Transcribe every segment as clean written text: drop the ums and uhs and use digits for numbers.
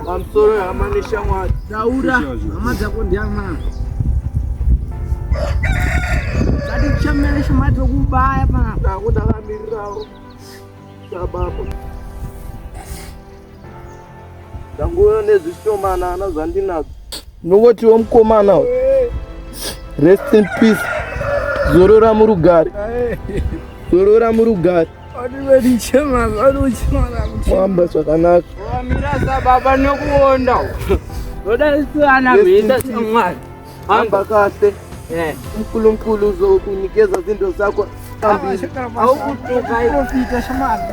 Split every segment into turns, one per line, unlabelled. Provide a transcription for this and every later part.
Pamusoro hama neshamwari.
Taura hama dzako ndiamana. Tatichemere shamwari tokubaya panapa.
Ndangu ndakamirirawo sababa. Ndanguyo nezvishomanana zvandinazo. Ndongotiwo mukomana rest in peace. Zorora murugare. Zorora murugare. Wamba zvakanaka.
Wamira sababa nekuonda. Ndoda isu ana mhita samwari.
Hamba kahle. uNkulunkulu uzokunikeza zinto zakho phambili.
Aukutuka profita shamwari.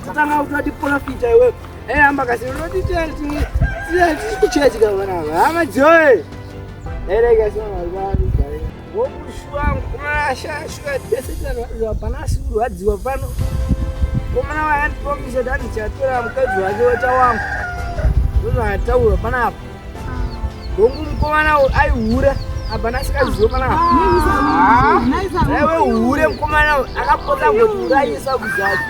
Tatanga kutoti profita iwe. Eh hamba kasi unoti tiri kuchechi kana hama joy. Erega shamwari vanhu. Wokushuwa mukomana ashashuwa tese tinarwadziwa pana asi kurwadziwa pano. Mukomana wakandipromisa kuti andichatora mukadzi wake wacha wangu. Ndozvaataura panapa. Hongu mukomana aihura apa nasikaziwe panapa. Aiwe hure mukomana akapota ngotiurayisa kuzasi.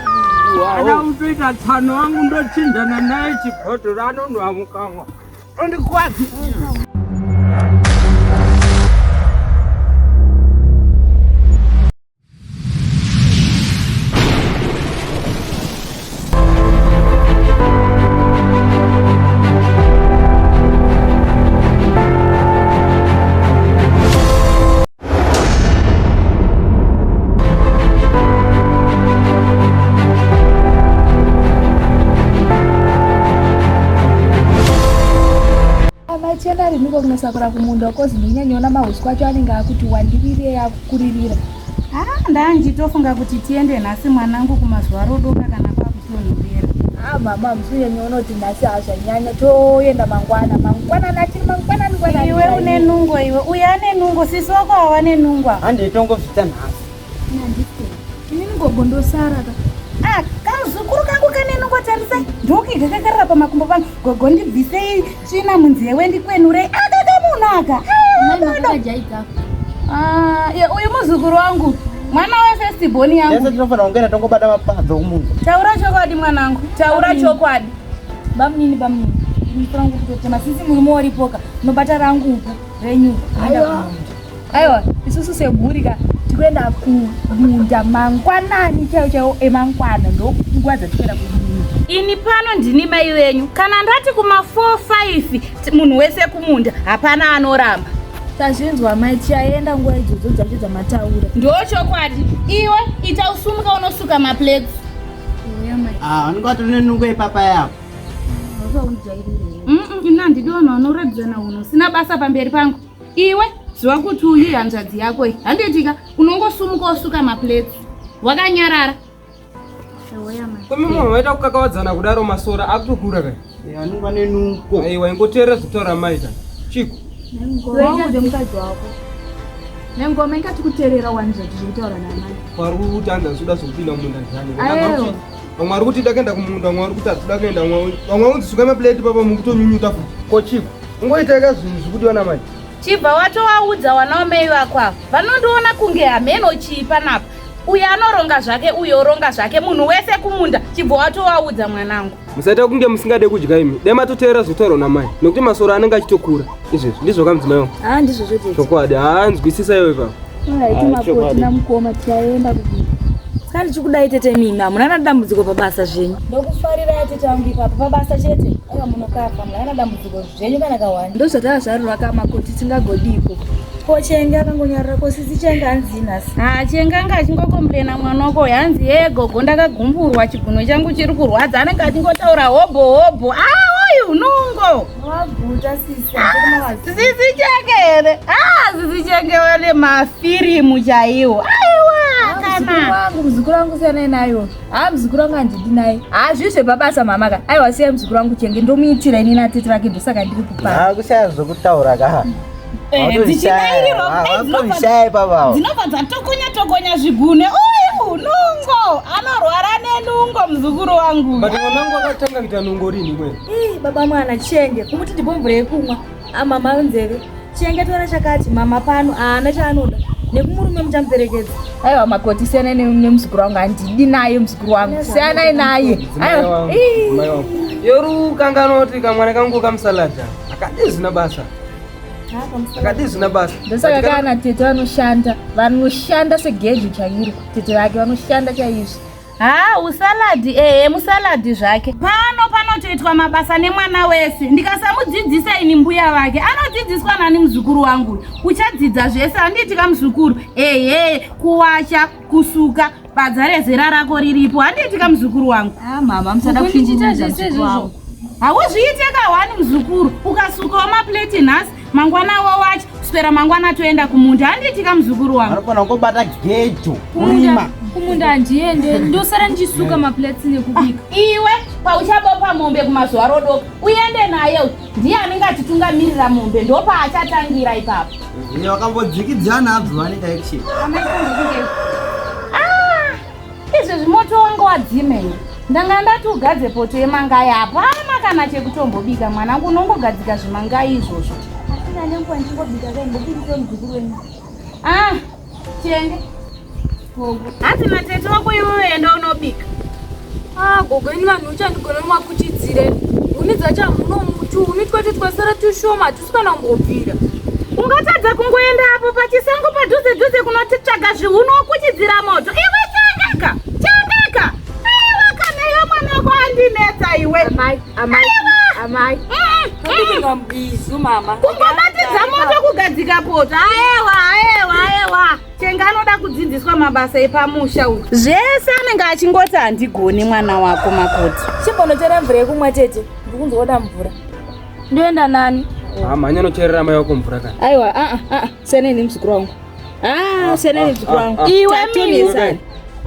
Ana utoita tsano wangu ndochinjana naye chibhodhoro anonwa mukanwa.
Ondikwadzi.
Amai riniko kunosakura kumunda kozi ndinyanyoona mahuswa acho anenge akuti wandirirei akukuririra.
Ah, ndanjitofunga kuti tiende nhasi mwanangu kumazuva rodoka kana kwakutonhorera.
Ah mama musinyanyoona kuti nhasi hazvanyanya toenda mangwana mangwanani achiri mangwanani ngwanani.
Iwe une nungo iwe, uyu ane nungo, sisi wako hawane nungo apa.
Handitongobvita nhasi.
Inini gogo ndosara ka.
Ah, kamuzukuru kangu kane nungo tarisai. Ndokuiga kakarira pamakumbo pangu. Gogo ndibvisei tsvina munzewe ndikwenurei. Aka kamunhu aka. Ah, iye uyu muzukuru wangu. Mwana wefirst born yangu.
Tese tinofanira kunge tongobata mapadzo kumunhu.
Taura chokwadi mwanangu. Taura chokwadi.
Bamunini bamunini. Ini rangu kutotema sisi murume waripoka nobata rangu uku renyu uku. Munoenda kumunda.
Aiwa isusu semhuri ka tikuenda kumunda mangwanani chaiwo chaiwo emangwana ndonguva dzatikuenda kumunda.
Ini pano ndini mai venyu. Kana ndati kuma 4 5 munhu wese kumunda hapana anoramba.
Tazvinzwa mai tichaenda nguva idzodzo dzacho dzamataura.
Ndo chokwadi. Iwe ita usumuka unosuka maplates.
Ah, vanenge vatori nenungo ipapa yapo.
Ini handidi vanhu vanoratidzana unhu usina basa pamberi pangu. Iwe ziva kuti uyu hanzvadzi yako iyi. Handiitika unongosumuka wosuka maplates. Wakanyarara.
Kwemi mama vaita kukakavadzana kudaro masora akutokura kai.
Vanenge vane nungo.
Aiwa ingoteerera zvekutaura mai ka. Chiko.
Toita mukadzi wako. Nengoma ingatikuteerera wani zvatiri kutaura namai.
Kwari kuti anzi handisi kuda zvekupinda mumunda ndani.
Aiwa.
Vamwe vari kuti ndakaenda kumunda, vamwe vari kuti hatisi kuda kuenda, vamwe vanzi suka maplate papa mukutonyunyuta futi. Ko chiko. Ungoitaika zvinhu zvikudiwa namai.
Chibva watovaudza wana wamai vako ava. Vanondiona kunge hameno chii panapa. Uyu anoronga zvake, uyu oronga zvake, munhu wese kumunda. Chibva watovaudza mwanangu.
Musaita kunge musingade kudya imi. Dai matoteerera zvekutaurwa namai. Nekuti masoro anenge achitokura. Izvezvi ndizvo ka mudzimai wangu.
Ah ndizvo zvotete.
Chokwadi, haa nzwisisa iwe ipapo.
Alright makoti namukoma tichaenda kumunda.
Saka ndichikudai tete mimi hamuna na dambudziko pabasa zvenyu. Ndokufarira tete wangu ipapo pabasa chete. Aiwa munokafa hamuna na dambudziko zvenyu kana kawani.
Ndozvatakazvarirwa ka makoti tingagodiko.
Ko Chenge akangonyarara ko sisi Chenge hanzi nhasi.
Ah, Chenge anga achingokomplena mwana wako uyu hanzi ye gogo ndakagumburwa chigunwe changu chiri kurwadza anenge achingotaura hobho hobho. Ah, uyu nungo.
Waguta sisi.
Sisi Chenge here? Ah, sisi Chenge wane mafirimu chaiwo. Aiwa, kana.
Wangu muzukuru wangu siyanai nayo. Ah muzukuru wangu handidi naye. Ah zviri zvepabasa mama ka. Aiwa siyai muzukuru wangu Chenge ndomuitira ini natete vake ndosaka ndiri kupa.
Ah, kushaya zvekutaura ka.
Dzichidairirwa kudai
Vatorishaya ipapa.
dzinobva dzatokonya tokonya zvigune. Uyu nungo anorwara nenungo muzukuru wangu.
But mwanangu akatanga kuita nungo rini kwene?
Ii baba mwana Chenge kumuti ndipo mvura yekumwa. Ah mama nzeve. Chenge tora chakati mama pano haana chaanoda. Nekumurume muchamuperekedza.
Aiwa makoti siyanai nemuzukuru wangu handidi naye muzukuru wangu. Siyanai naye.
Mudzimai
Aiwa.
wangu,
Ii.
mudzimai wangu. Yorukanganwa kuti kamwana kangu kamusaladha akadi zvina basa. Akadi zvina basa.
Ndosaka kana tete vanoshanda, vanoshanda segejo chairo. Tete vake vanoshanda chaizvo.
Ha, usaladi ehe, musaladi zvake. Pano panotoitwa mabasa nemwana wese. Ndikasamudzidzisa ini mbuya vake, anodzidziswa nani muzukuru wangu? Uchadzidza zvese handiti ka muzukuru? Ehe, kuwacha, kusuka, badza rezera rako riripo handiti ka muzukuru wangu?
Ah, mama, musada kushungurudza muzukuru wangu.
Hauzviite ka wani muzukuru, ukasukawo mapleti nhasi, mangwana wowacha, kuswera mangwana toenda kumunda handiti ka muzukuru wangu?
Vanokona kungobata gejo kurima.
Kumunda handiende, ndosara ndichisuka maplates nekubika.
Iwe pauchabopa mombe kumazuva rodoka uende naye uyu, ndiye anenge achitungamirira mombe, ndopaachatangira ipapo.
Iye wakambodzikidzana abva vanoita action.
Ah, izvezvi moto wanga wadzima here? Ndanga ndati ugadze poto yemangai, hapana kana chekutombobika mwanangu, unongogadzika zvimangai izvozvo.
Asi ndane nguva ndichingobika kai, ndobikisa muzukuru wenyu.
Ah, chenge. Gogo. Hanzi natete wako iwewe enda unobika.
Ah, gogo ini vanhu uchandigona makuchidzire. Huni dzacho hamunomutu, huni twacho twasara tushoma hatusi kana kumbobvira.
Ungatadza kungoenda apo pachisango padhuze dhuze kunotitsvaga zvihuni wokuchidzira moto. Iwe changaka, changaka. Aiwa kana iwe mwana wako andinetsa iwe.
Amai, amai, amai.
Ndobika mbizu mama.
Kungobatidza moto kugadzika poto. Aewa, aewa, aewa. Chenga anoda kudzidziswa mabasa epamusha uyu. Zvese anenge achingoti handigoni mwana wako makoti.
Chimbonochera mvura yekumwa tete, ndikunzwa mvura.
Ndoenda nani?
Ah, mhanya nocherera mai wako mvura kana.
Aiwa, ah ah, seneni muzukuru wangu. Ah, seneni muzukuru wangu.
Iwe mimi.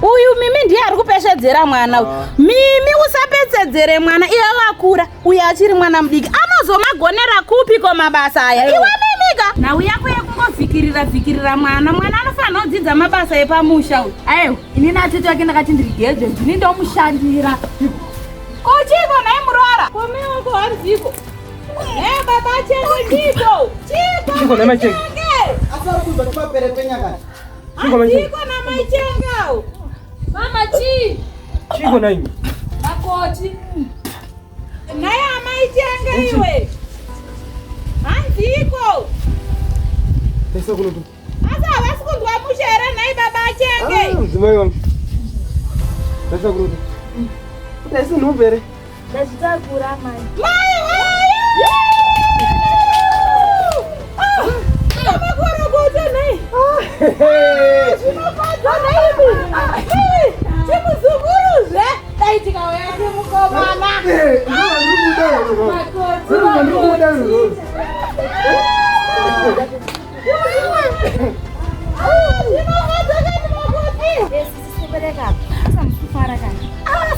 Uyu Mimi ndiye ari kupeshedzera mwana uyu. Mimi usapedzedzere mwana, iwe wakura, uyu achiri mwana mudiki. Anozomagonera kupi ko mabasa aya? Iwe Mimi ka. Nhau yako yekungovhikirira vhikirira mwana, mwana anofanira kudzidza mabasa epamusha uyu.
Aiwa, ini natete wake ndakati ndiri gejo, ndini ndomushandira.
Ko chiko nhai muroora? Ko mai wako hanziko? Eh baba chenge chiko. Chiko.
Chiko nhai mai Chenge?
Asi ari kunzwa chimaperepenya kani.
Chiko mai Chenge?
Chiko na mai Chenge.
Mama chii?
Chiko nhai?
Makoti.
Nhai amai Chenge iwe. Hanziko.
Pesa kunoto.
Asi havasi kunzwa mushe here nhai baba Chenge?
Ah, mudzimai wangu. Pesa kunoto. Taisi nhubere.
Ndazvitakura amai.
Mai wayo! Makorokoto nhai. Zvinofadza nhaimi. Chimuzukuruzve. Dai tikauya timukomana. Zvinofadza kani makoti.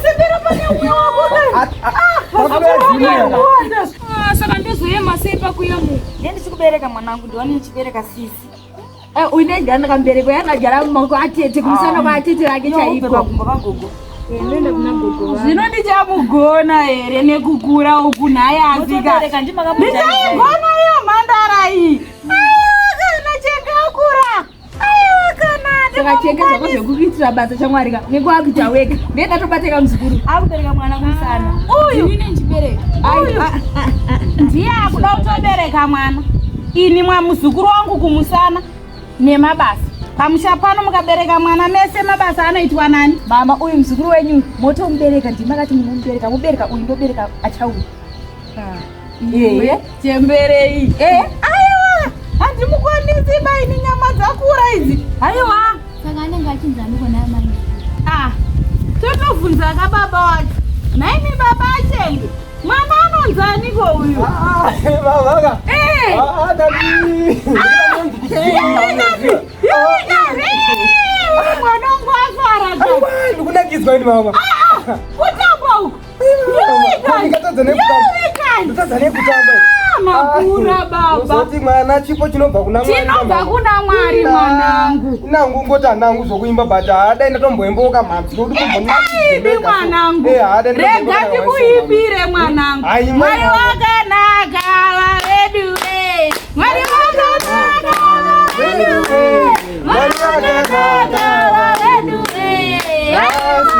Sembera pane umwe wako kani.
Saka ndozoyema sei pakuyemuka?
Ndiye ndichikubereka mwanangu, ndiwane ndichibereka sisi. Uyu ndegara ndakamubereka, uyu akagara mumaoko atete, kumusana kwaatete vake chaiko.
Pagumba pagogo.
Ndoenda kuna gogo vangu.
Zvino ndichamugona here nekukura uku nhai asika?
Motobereka ndimakamujaidza.
Ndichaigona iyo mhandara iyi. Aiwa kana chengakura. Aiwa kana
Saka chenge zvako zvekukuitira basa chamwari ka, unenge wakuita wega. Ndiye ndatobateka muzukuru. Akubereka mwana kumusana.
Uyu
Ndini ndichibereka.
uyu ndiye akuda kutobereka mwana. Ini mwamuzukuru wangu kumusana nemabasa. Pamusha pano mukabereka mwana mese mabasa anoitwa nani?
Mama, uyu muzukuru wenyu motomubereka, ndimi makati munomubereka, mubereka uyu ndobereka achauya.
Iwe chemberei. Eh, aiwa handimukwanisi baini nyama dzakura idzi. Aiwa.
Saka anenge achinzi aniko naye mai?
Ah, totobvunza ka baba wacho. Nhaimi baba Achenge, mwana anonzi aniko uyu?
Baba.
Eh.
Ah, dadi.
Mwana wangu afara ka.
Aiwa, ndikunakidzwa ini mama.
Kutamba uku.
Ndikatadza nekutamba. Ndikatadza nekutamba.
Makura baba.
Uzoti mwana chipo chinobva kuna Mwari.
Chinobva kuna Mwari mwanangu.
Nangu ngoti hanangu zvokuimba but haadai ndatomboimboka mhanzi nokuti
Itaidi mwanangu. Rega ndikuimbire mwanangu.
Ai,
Mwari
mwana.
wakanaka vavedu we. Mwari wakanaka vavedu we. Mwari wakanaka vavedu we. Aiwa,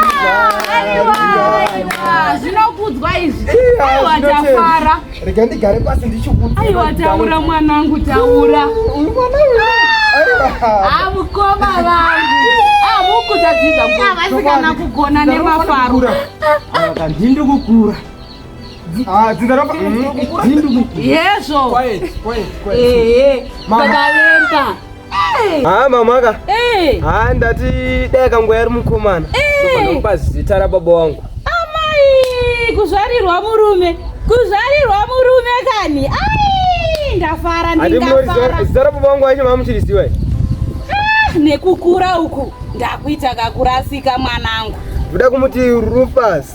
aiwa, aiwa. Aiwa zvinokudzwa izvi. Aiwa tafara.
Rega ndigare pasi ndichikuudza.
Aiwa taura mwanangu taura.
Uyu mwana uyu. Aiwa.
Ah mukoma vangu. Ah mukutadzidza. Vasikana kugona nemafaro.
Aka ndindi kukura. Ah, dzinza rafa. Ndindi kukura.
Yezvo.
Quiet, quiet, quiet.
Ehe.
Mama.
Baba vemba.
Ah, mama ka.
Eh.
Ah, ndati dai kanguva yari mukomana. Ndopa zita rababa wangu.
Amai, kuzvarirwa murume. Kuzvarirwa murume kani. Ai, ndafara
Handi munori
ndingafara.
zita rababa wangu acho mamuchiriziwa.
Ah, nekukura uku ndakuita kakurasika mwanangu.
Ndoda kumuti Rufus.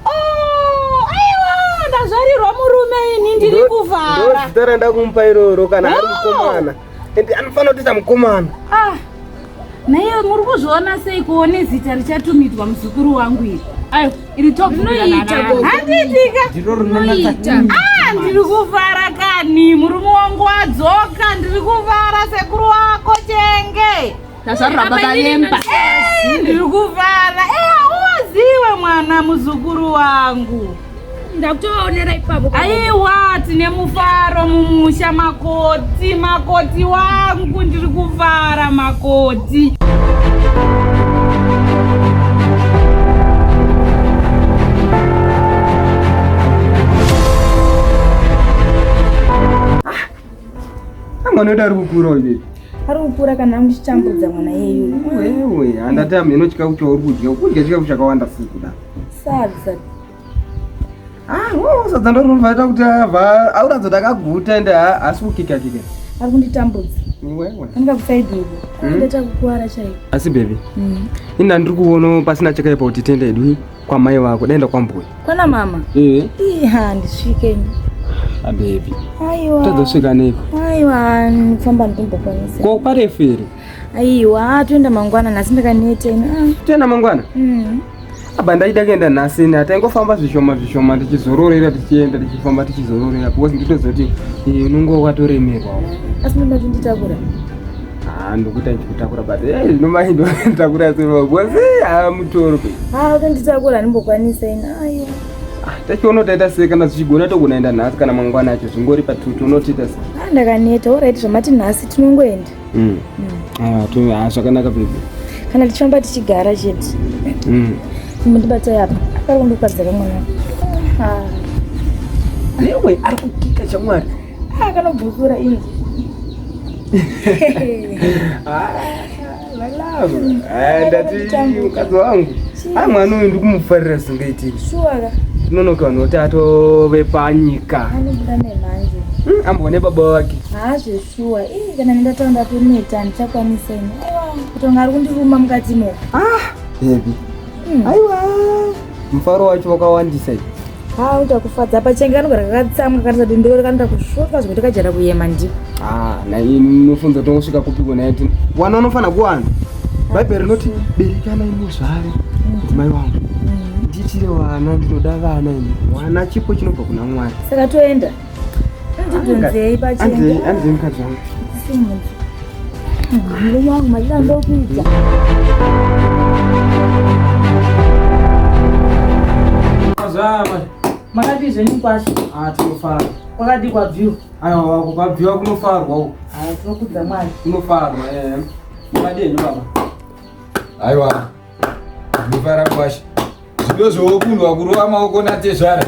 Oh, aiwa, ndazvarirwa murume ini ndiri
Ndo
kufara.
zita randakumupa iroro kana ari
Oh.
mukomana. Ende anofanira kutoita mukomana.
Ah, naiye muri kuzviona sei kuone zita richatumidzwa muzukuru wangu iri? Ayo, iri
Rinoita, gogo.
Handitika.
Ndiro rinonatsa.
Ah, ndiri kufara kani, murume wangu wadzoka, ndiri kufara sekuru wako chenge.
Tazvarira baba vemba.
Eh, ndiri kufara. Eh, hauwaziwe mwana muzukuru wangu.
Ndakutovaonera ipapo.
Aiwa, tine mufaro mumusha makoti, makoti wangu, ndiri kufara makoti.
Mwana wedu ari kukura uyu baby.
Ari kukura kana muchitambudza mwana yeyu.
Wewe, handati amheno chikafu chauri kudya. Kudya chikafu chakawanda sei kuda.
Sadza.
Ah, wo sadza ndorinovaita kuti abva auratidza kuti akaguta ende haasi kukika kika.
Ari kunditambudza.
Wewe.
Anga kusaidi uko. Ndaita kukuwara chaiko.
Asi baby, ini ndiri kuona pasina chakaipa kuti tiende hedu kwamai vako, daenda kwambuya.
Kwana mama.
Eh,
Iha ndisvike.
ah baby.
Aiwa.
Tadzosvika neiko?
Aiwa, ndifamba ndikumbokwanisa.
Ko parefu here?
Aiwa, toenda mangwana nhasi ndakaneta ini. Ah.
Toenda mangwana? Aba ndaida kuenda nhasi ini hataingofamba zvishoma zvishoma tichizororera tichienda tichifamba tichizororera because nditozoti unonge wakatoremerwa.
Asi ndoda kuti nditakura.
Ah, ndokuita ndichikutakura but zvinomai ndotakura sei because ah mutoro pe.
Ah, ukanditakura handimbokwanisa ini. Aiwa.
Ah, tachiona kuti taita sei kana zvichigona togona enda nhasi kana mangwana acho zvingori patutu unotiita sei?
Ah, ndakaneta. Alright, zvamati nhasi tinongoenda.
Ah, to ah zvakanaka baby.
Kana tichifamba tichigara chete. Mundibatai apa. Akari kundikwadza kamwana. Ah.
Yewe ari kukika chamwari.
Ah, kanobhukura ini.
Ah, my love. Ah, ndati mukadzi wangu. Ah, mwana uyu ndikumufarira zvisingaitiki.
Shuwa ka.
Tinonoka vanhu kuti atove panyika.
Anobuda nemhanje.
Amboone baba wake.
Haa zveshuwa. Ii kana ndataura ndatoneta handichakwanisa ini. Aiwa, kutonga ari kundiruma mukatimo.
Ah, baby. Aiwa. Mufaro wacho wakawandisa.
Haa, unoita kufadza pachenge kanogara kakatsamwa kanoita dindoro kanoita kusvoka zvekuti kajara kuyema ndiko.
Ah, na inofunza tongosvika kupiko naye ti. Wana unofana kuwana. Bhaibheri rinoti berekanai muzvare mudzimai wangu. Ndiitire vana, ndinoda vana ini. Wana chipo chinobva kuna Mwari.
Saka toenda. Ndidhonzei pachenge.
Andei, andei mukadzi wangu.
Simudzi. Murume wangu madida ndokuita.
Zvama.
Makadii zvenyu kwasha?
Ah, tinofara.
Kwakadii kwabviwa?
Aiwa, wako kwabviwa kunofarwa uko.
Haa, tinokudza Mwari.
Kunofarwa, eh. Makadii henyu baba?
Aiwa, ndinofara kwasha. Zvido zvokundwa kurova maoko natezvara.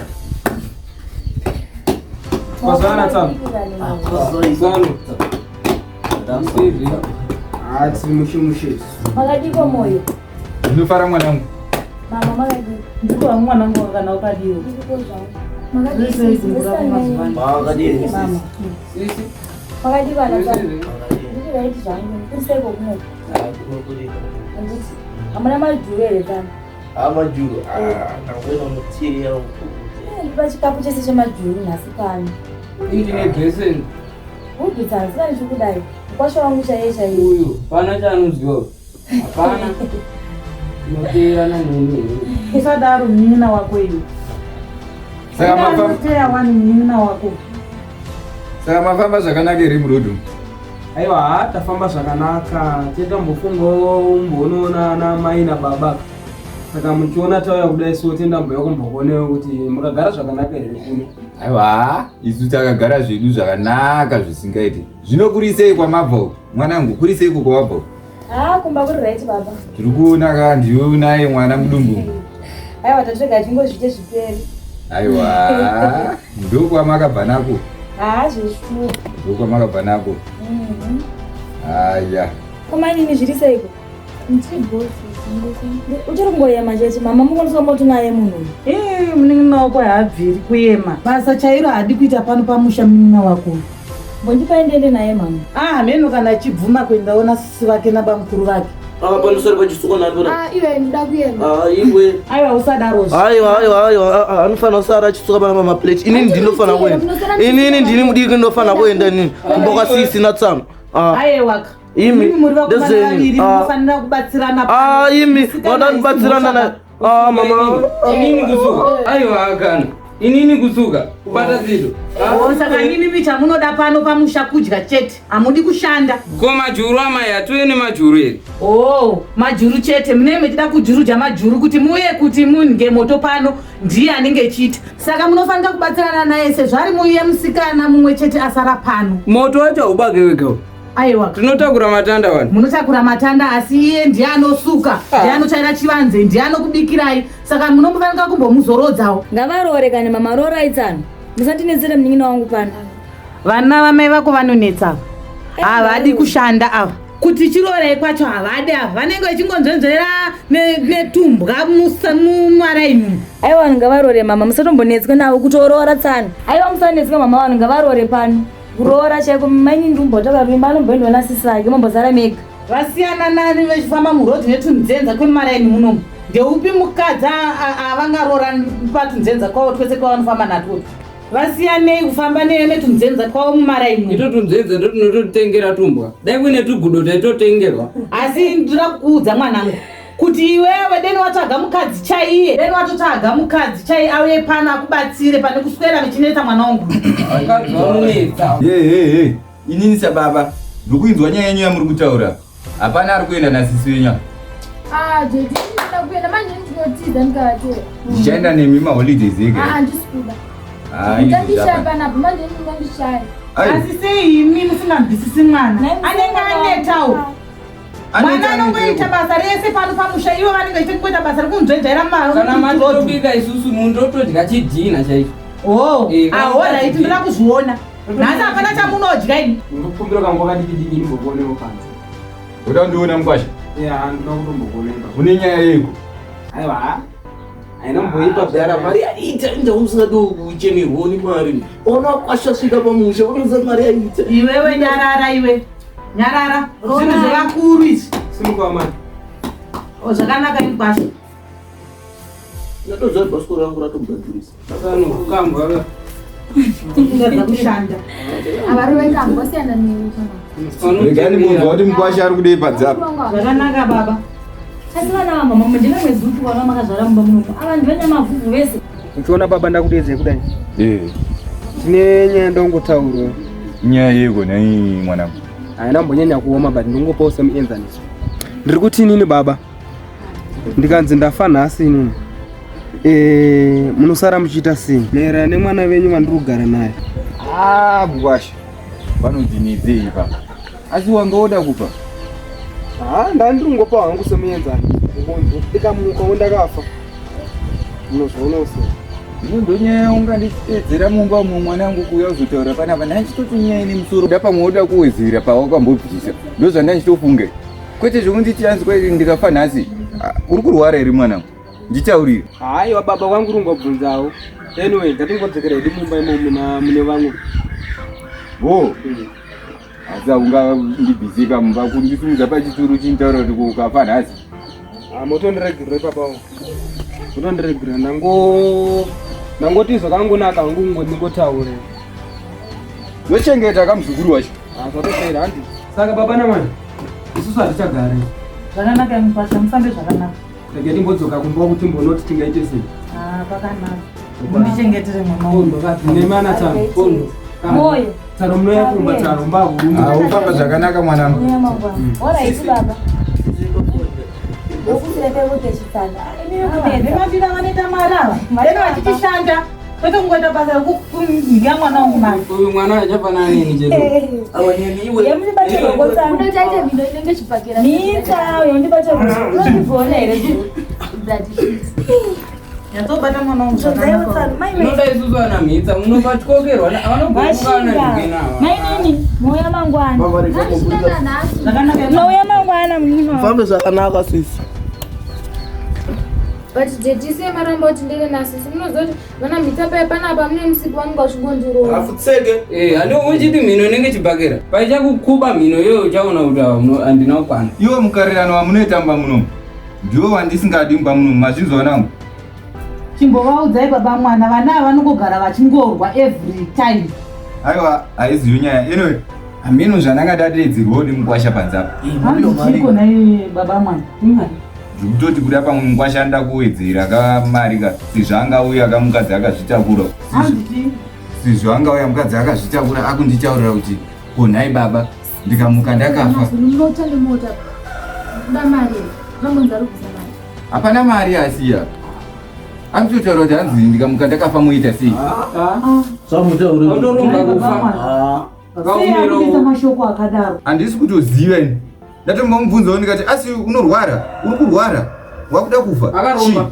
Kwazvana tsano. Tsano. Ah, tiri mushe mushe.
Makadii moyo?
Ndinofara mwanangu.
Mama makadii?
Ndiko wangu mwanangu kana ukadiwa.
Ndiko zvangu.
Zvese izvi murapa mazuva ano.
Makadii
Mama.
Sisi.
Makadii vana tsano? Ndiri right zvangu. Kuri seiko kuno? Handiti. Hamuna majuru here tsano?
Amajuru. Ah, ndangwena mutiya uku.
Ndipa chikapu chese chemajuru nhasi pano.
Indi nedressing.
Upi tsano, sina ndichikudai. Mukwasha wangu chaiye chaiye.
Uyu, pana chaanoziva. Hapana. Unoteerana neni.
Usadaro munin'ina wako iwe.
Saka mafamba
Unoteya wani munin'ina wako.
saka mafamba zvakanaka here murodhi?
Aiwa, ha, tafamba zvakanaka. Tetambofungawo umbonoona ana mai nababa. Saka muchiona tauya kudai so tendamboya kumbokuonewo kuti mukagara zvakanaka here kuno.
Aiwa, isu takagara zvedu zvakanaka zvisingaiti. Zvino kurisei kwamabva uku? Mwanangu, kurisei uko kwawabva uku?
Ah, kumba kuri right baba.
Tiri kuona ka ndiwe unaye mwana mudumbu.
Aiwa tatrega chingozviite zviperi.
Aiwa, ndokwamakabva nako.
Ah, zveshuwa.
Ndokwamakabva nako.
Mhm.
Aya.
Komainini zviri seiko? Uchiri kungoyema chete mama mukoniswa moto naye munhu uyu.
Ee, munin'ina wako haabviri kuyema basa chairo haadi kuita pano pamusha munin'ina wako
Mbondipa ndiende naye mama.
Ah, mheno kana achibvuma kuendawo nasisi vake nabamukuru vake.
Ah, panosara pachisuka nani pana?
Ah, iwe ndoda kuenda.
Ah, iwe.
Aiwa usadarozve.
Aiwa, aiwa, aiwa, ah, ah, anofanira kusara achisuka pana pamaplate. Inini ndinofanira kuenda. Inini ndini mudiki ndinofanira kuenda inini. Kumba kwasisi natsano. Ah.
Aiwaka.
Imi,
Imi muri vakomana
ndezvenyu.
vaviri
Ah.
munofanira kubatsirana.
Ah, imi,
Musikana
wada
haisi
ndibatsirana
mhosva
naye. Ah, mama.
Inini kusuka. Aiwa kana. Inini kusuka. Kubata zito.
Oh, saka imimi chamunoda pano pamusha kudya chete hamudi kushanda.
Ko majuru amai atuye nemajuru here?
Oh, majuru chete munenge muchida kujuruja majuru kuti muuye kuti munge moto pano ndiye anenge echiita saka munofanira kubatsirana naye sezvo ari muuye musikana mumwe chete asara pano.
Moto wacho haubake wega.
Aiwa.
Tinotakura matanda vanhu.
Munotakura matanda asi iye ndiye anosuka, ndiye anotsvaira chivanze, ndiye anokubikirai saka munofanira kumbomuzorodzawo.
Ngavaroore kani mama roorai tsano. Musandinetsere munin'ina wangu pano.
Vana vamai vako vanonetsa ava. Havadi kushanda ava. Kuti chiroorai kwacho havadi ava. Vanenge vachingonzvenzvera netumbwa mumaraini umu.
Aiwa vanhu ngavaroore mama musatombonetswe navo kutoroora tsano. Aiwa musanetswe mama vanhu ngavaroore pano. Kuroora chaiko mainini ndimbotaura kuti anomboendwa nasisi vake mombosara mega.
Vasiyana nani vachifamba murodhi netunzenza kwemumaraini munomu. Ndeupi mukadzi avangaroora patunzenza kwavo twese twavanofamba natwo? Vasiyanei kufamba netunzenza twavo mumaraini.
Ito tunzenza ndotunototengera tumbwa. Dai kuine tugudo taitotengerwa.
Asi ndoda kukuudza mwanangu kuti iwewe deni watsvaga mukadzi chaiye, deni watotsvaga mukadzi chaiye auye pano akubatsire pane kuswera vechinetsa mwana wangu.
Vakadzi vanonetsa.
Hey, hey, hey. Inini sababa, ndikuinzwa nyaya yenyu yamuri kutaura. Hapana ari kuenda nasisi wenyu.
Ah, Jeti, ndoda kuenda manje ndinotiza ndikavatera.
Ndichaenda nemi maholidays ega.
Ah, handisi kuda.
Ah, ini
Ndandishaya
zvichapa.
panapa manje ndinondishaya.
Ai.
Asi sei imi musingamvisisi mwana? Anenge anetawo. Mwana anongoita basa rese pano pamusha ivo vanenge vachitoita basa rekunzvenzvaira mari.
Kana matotobika isusu munotodya chidhina chaicho.
Oh,
Eh, kana
ahora iti ndoda kuzviona. Nhasi hapana chamunodya ini.
Ndikukumbira kangu kadiki diki ndimbokuonewo panze.
Uda kundiona mukwasha?
Yeah, ndoda kutombokuona ipapo.
Une nyaya yeiko?
Aiwa. Haina mboipa
Dara mari yaita inda usingadi kuchemerwa ni mari. Ona kwasha svika pamusha unoziva mari yaita.
Iwewe nyarara iwe. Nyarara. Zvinhu zvevakuru izvi.
Simuka amai.
Oh, zvakanaka ini kwasha.
Ndatoziva bhasikoro rangu ratogadzirisa.
Sano kambwa.
Ndinoda kushanda.
Avarove kambwa siyana newe chama.
Regai ndimbonzwa kuti mukwasha ari kudei panze apa.
Zvakanaka baba.
Asi vana vamama ndine mwedzi upi vana makazvara mumba munomu. Ava ndivanyamavhuvhu vese.
Uchiona baba ndakudedzei kudai.
Eh,
Tine nyaya ndongotaura.
nyaya yeiko nhai mwanangu?
Haina mbonyanya kuoma but ndingopawo semuenzaniso. Ndiri kuti inini baba ndikanzi ndafa nhasi inini. Eh, munosara muchiita sei? Maererano nemwana venyu vandiri kugara naye.
Ah, mukwasha. Vanondinetsei ipapa. Asi wanga woda kufa?
Ah, ndandiri kungopa hangu semuenzaniso. Ngonzi ndikamukawo ndakafa. Munozvionawo sei?
Ino ndonyaya unganditedzera mumba umo mwanangu kuuya kuzotaura panapa ndachitoti nyaya ine musoro da pamwe woda kuwedzera pawakambobvisa ndozvandachitofunge kwete zvekunditi anzi kwai ndikafa nhasi. Ah, uri kurwara here mwanangu? Nditaurire.
Haiwa baba wangu rungobvunzawo. Anyway, ngatingodzokera hedu mumba imomo mune vamwe.
Wo. Asi haungandibvisika mumba kundisimudza pachituru chinitaura kuti ukafa nhasi.
Ah, motondiregerera ipapa wangu. Motondiregerera ndangoti zvakangonaka hangu ndingotaure.
Ndochengeta kamuzukuru wacho.
Ah, zvatopera handi. Saka baba namai, isusu hatichagari.
Zvakanaka ini kwasha mufambe zvakanaka.
Rega timbodzoka kumba kuti timbonoti tingaite sei.
Ah, pakanaka. Mundichengetere mwana wangu.
Nemana tsano.
Moyo.
Tsano munoya kumba tsano mbavurume.
Ah, ufamba zvakanaka mwanangu.
Uya mangwana. Alright baba. Ndokusira pekutechitsana.
Vematira vanoita mari ava. Deno vachitishanda. Kwete kungoita basa rekudya mwana wangu mari.
Uyu mwana achafanana neni chete.
Unochaita mhino inenge chibhakera.
Mita, uyo ndibate ruoko. Unondibvona here?
Nyatsobata mwana wangu
zvakanaka.
Unoda isusu ana mhitsa munobatyokerwa vanobhokana
Vashinga. Mainini, mouya mangwana.
Zvakanaka.
Mouya mangwana munini.
Fambe zvakanaka sisi.
But daddy sei maramba kuti ndende nasisi munoziva kuti vana mhitsa paya panapa mune musipo vanenge vachingondirova.
Afutseke.
Eh, handi uchiti mhino inenge chibhakera. Paichakukuba mhino iyoyo uchaona kuti handina kukwana.
Iwe mukarirano wamunoita mumba munomu ndiwo wandisingadi mumba munomu mazvinzwa nangu.
Chimbovaudzai baba mwana vana ava vanongogara vachingorwa every time.
Aiwa haiziyo nyaya. Anyway, hameno zvandanga ndadeedzerwawo nemukwasha panze apa.
Hanzi chiko nhai baba mwana. Imari.
Ndikutoti kuda pamwe mukwasha anoda kuwedzera kamari ka sezvo angauya kamukadzi akazvitakura.
Hanzi chii?
Sezvo angauya mukadzi akazvitakura akunditaurira kuti ko nhai baba ndikamuka ndakafa.
Munota nemota. Kuda mari. Vambonzi ari kubvisa mari.
Hapana mari asiya. Akutotaura kuti hanzi ndikamuka ndakafa moita sei?
Zvamutaura.
Unorumba kufa.
Sei akuita mashoko akadaro?
Handisi kutoziva ini. Ndatombomubvunzawo ndikati asi unorwara? Uri kurwara? Wakuda kufa?
Akaromba.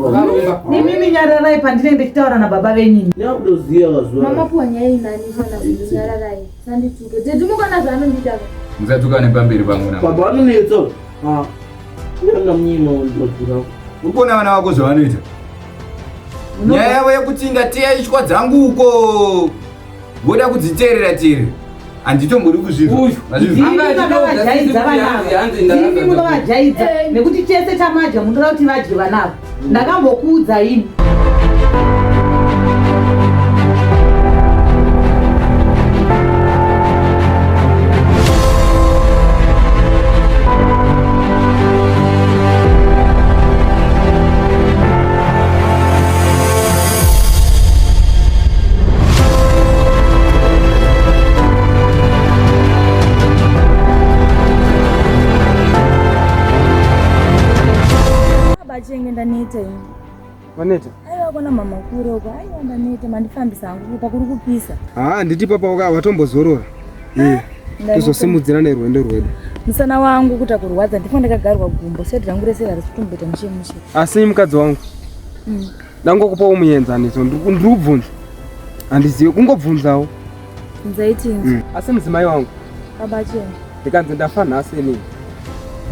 Akaromba.
Imimi nyararai pandinenge ndichitaura nababa venyini.
Nyakutoziva kazuva.
Mama puwa nyaya inani kana nyararai. Sandituke. Daddy mukana zvaanondiita.
Musatukane pamberi pangu na.
Baba vanonetsa. Ah. Ndanga mnyima ndozvura.
Uri kuona vana vako zvavanoita? Nyaya yavo yekuti ndateya ishwa dzangu uko voda kudziteerera teerera handitombodi kuzvinzwa. Mazvinzwa?
Ndimi makavajaidza vana ava. Ndimi munovajaidza nekuti chese chamadya munoda kuti vadye vana ava. Ndakambokuudza ini.
Bachenge ndaneta ini.
Waneta?
Aiwa kona mama kure uko. Aiwa ndaneta mandifambisa hangu pakuri kupisa.
Haa nditi papa watombozorora. Eh. Tozosimudzira nerwendo rwedu.
Musana wangu kuta kurwadza ndifo ndakagarwa gumbo seti rangu rese harisi kutomboita mushe mushe.
Asi mukadzi wangu ndangokupawo muenzaniso ndiri kubvunza. Handizivi kungobvunzawo.
Nzaitinzi.
Asi mudzimai wangu
Baba Chenge.
ndikanzi ndafa nhasi inini.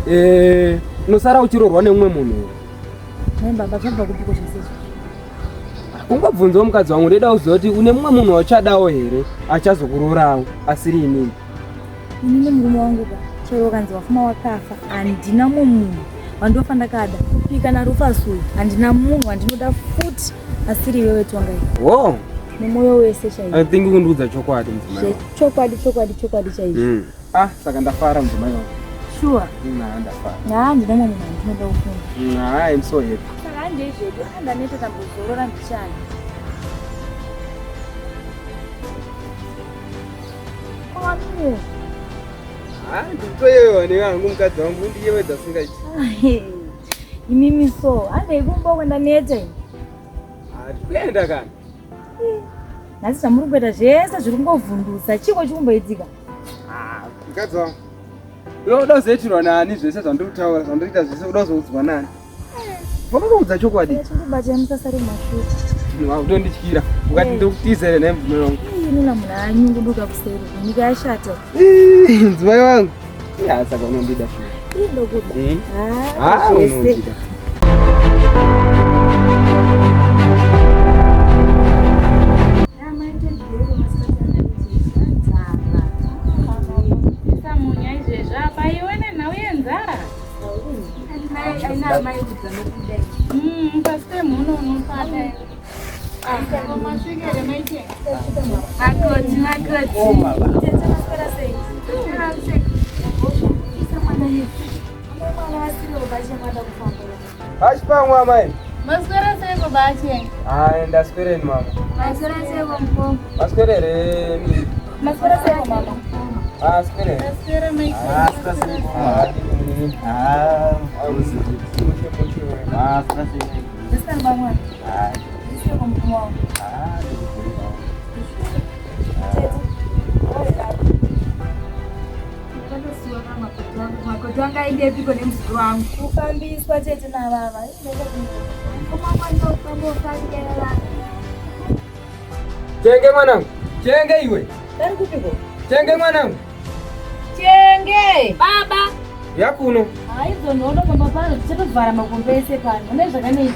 Eh, unosara uchirorwa nemumwe munhu here?
Mai baba zvabva kupiko zvese izvi?
Kungobvunzawo mukadzi wangu ndoda kuziva kuti une mumwe munhu wauchadawo here achazokurorawo asiri inini.
Ini nemurume wangu ka chero ukanzi wafuma wakafa handina mumwe munhu wandofa ndakada kupika naRufus uyu handina munhu wandinoda futi asiri iwewe Tongai
Wo,
nemwoyo wese chaizvo
I think kundiudza chokwadi mudzimai wangu.
chokwadi chokwadi chokwadi chaizvo
Ah, saka ndafara mudzimai wangu.
sure
Ndafara.
haa ndina mumwe munhu wandinoda kufunga
I'm so happy.
saka handei zvedu andaneta tambozorora ndichana Wamire.
Ah, ndikutoyewa nevangu mukadzi wangu undiyewedza singaiti.
Imimi so handei kumba uko ndaneta ini.
Ah, tikuenda kani.
Nhasi zvamuri kuita zvese zviri kungovhundutsa chiko chikumboitika
Ah, mukadzi wangu. Unoda kuzoitirwa nani zvese zvandiri kutaura, zvandiri kuita zvese unoda kuzoudzwa nani? Vanokuudza chokwadi.
Chindibata musasare mumashure.
Wakutondityira. Ukati ndokutiza here nhai mudzimai wangu?
Inina munhu anyunguduka kuseri nyika yashata.
Ih, Mudzimai wangu. Ya, saka unondida shuwa.
Ii ndokuda.
Ah,
Ah, zvese.
unondida.
Samunya izvezvi apa iwe nenhau yenzara. Pasi pemhuno unofata iwe. Masvikere maite. Makoti, makoti.
Hachi pamwe amai.
Maswera seiko bachenge?
Ah, ndaswereni mama.
Maswera seiko mukoma?
Maswere here mimi?
Maswera seiko mama?
Ah, swere.
Maswera maite.
Ah, swere. Ah, ndini. inini.
Ah, ah, sei.
Ndisani bamwana.
Ah,
Ndisiye kumurume wangu.
ah,
Makoti wangu aendepiko nemuzukuru wangu.
Kufambiswa tete navava.
Chenge mwanangu, chenge iwe,
Vari kupiko?
chenge mwanangu,
Chenge baba
yakuno.
Haidzo nhondo pamba pano tichatovhara makombe ese pano. Une zvakanoita.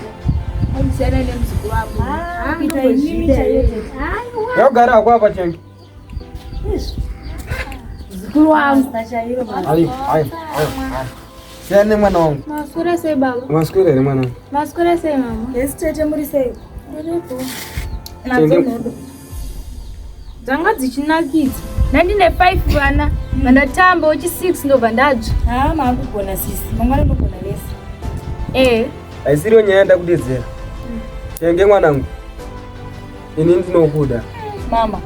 Andisiyana nemuzukuru wangu.
Kuita inini chaiyo tete.
Yakugara hako apa chenge.
Muzukuru wangu.
Chairo mama.
Ayo, ayo, ayo. Siyana nemwana wangu.
Maswera sei baba?
Maswera here mwanangu?
Maswera sei mama?
Yes tete muri sei?
Ndiripo.
Nadzo
Chenge-
nhondo.
Dzanga dzichinakidza. Ndandine 5 vana, vandatamba uchi 6 ndobva ndadzva.
Ha maakugona sisi. Mangwana ndogona vese.
Eh.
Haisiriyo nyaya yandakudedzera. Chenge mwanangu, ini ndinokuda.
Mama.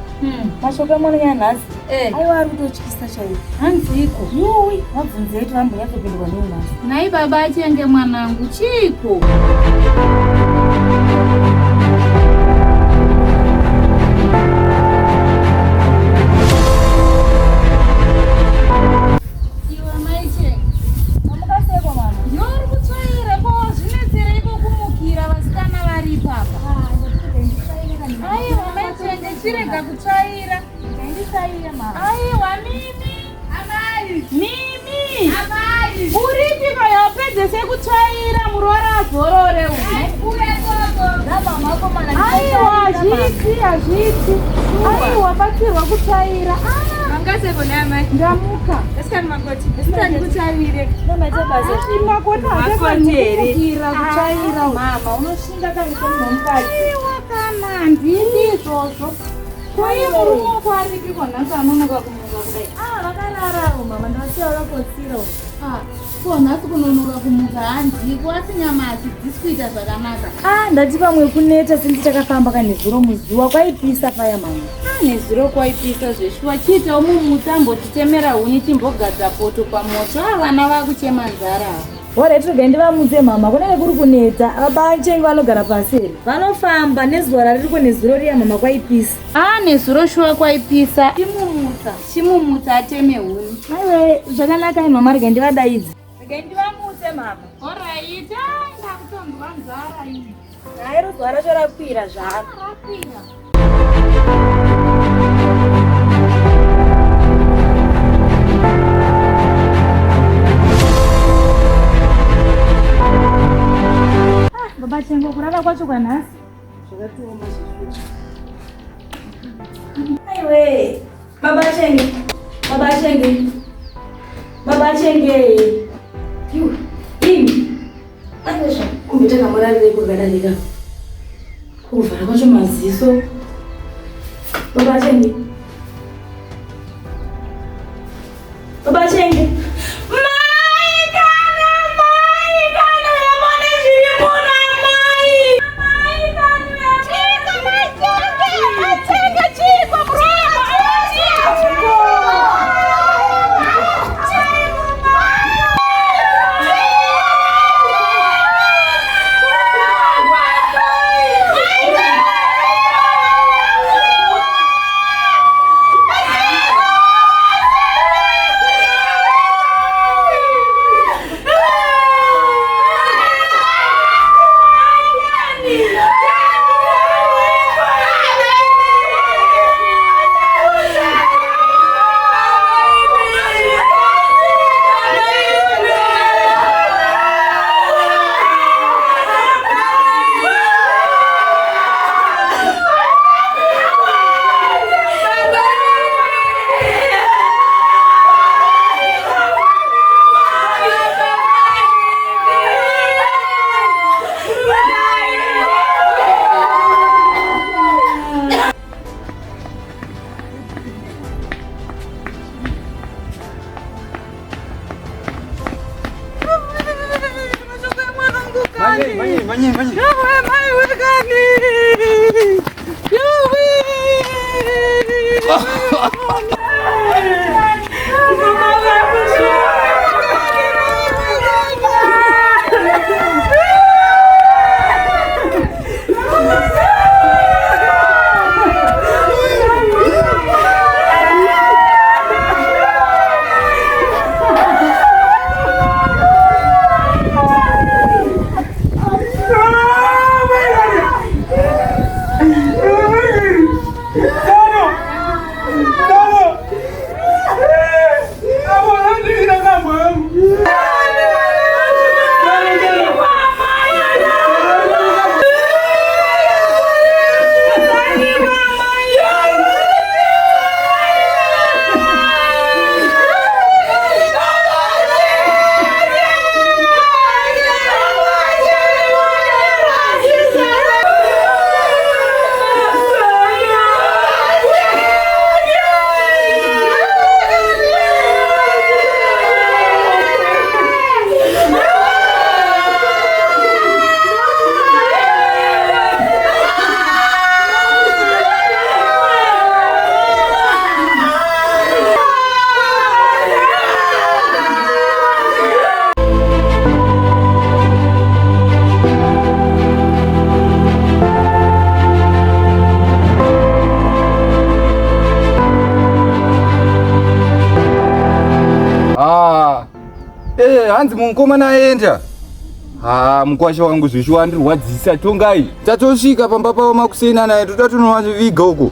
Mashoko emwana nyanhasi. Aiwa ari kutotyisa chaizvo.
Hanziko.
Yuwi, vabvunzei kuti vambonyatsopindwa nei nhasi.
Nhai baba achenge mwanangu chiko? Iwe mai Chenge.
Mamukaseko mama.
Ndiwe uri kutsvaira ko zvinetsereiko kumukira vasikana vari ipapa? Aiwa mai Chenge chirega kutsvaira.
Ndisaiye mama.
Aiwa mimi. Amai. Mimi. Amai. Uripi payapedzese kutsvaira muroora azorore uyu. Aiwa hazviiti hazviiti. Aiwa batsirwa kutsvaira.
Mangaseko naamai.
Ndamuka.
Esikani makoti. Esikani kutsvaire.
Mamaita basa.
Makoti hachafanira kutsvaira.
Mama, unoshinga kani semunhu
Aiwa kana handidi izvozvo. Ko iye murume wako aripiko nhasi anonoka kumuka kudai?
Ah, vakarara mama. Ndavasiya vakakotsira.
Ah, ko nhasi kunonoka kumuka handiko asi nyama hadzisi kuita zvakanaka.
Ah, ndati pamwe kuneta sinzi takafamba kanezuro muzuva kwaipisa paya mama.
Ah, nezuro kwaipisa zveshuwa chiitawo mumutsa titemera huni timbogadza poto pamoto. Ah, vana vakuchema nzara ava.
Alright, regai ndivamutse mama. Kunenge kuri kuneta. Baba Chenge vanogara pasi here? Vanofamba nezuva raririko nezuro riya mama kwaipisa.
Ah, nezuro shuwa kwaipisa. Chimumutsa, chimumutsa ateme huni.
Aiwe, zvakanaka imi mama, regai ndivadaidze. Regai ndivamutse mama.
Alright, ah, ndakutonzwa nzara ini.
Hairo zuva racho rakwira zvaro.
Rakwira.
Baba Chengo, kurara kwacho kwanhasi. Aiwe, baba Chenge, baba Chenge, baba Chenge. Iwe, imi. Aiwe zva, kumbe takamurarire kwakadarika. Kuvhara kwacho maziso. Baba Chenge. Baba Chenge. Mai kana, mai kana, uyamone zviri muno mai. Mai kana,
Chiko, mai Chenge, mai Chenge, chiko, muroora, chiko.
Manye, manye, manye. Hanzi mukomana aenda. Ha, mukwasha wangu zveshuwa andirwadzisa tongai. Tatosvika pamba pavo makuseni anaya toda tonovaviga uko.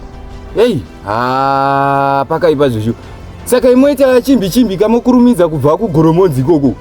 Hey, ha, pakaipa zveshuwa. Saka imoita chimbi chimbi kamokurumidza kubva kuGoromonzi ikoko.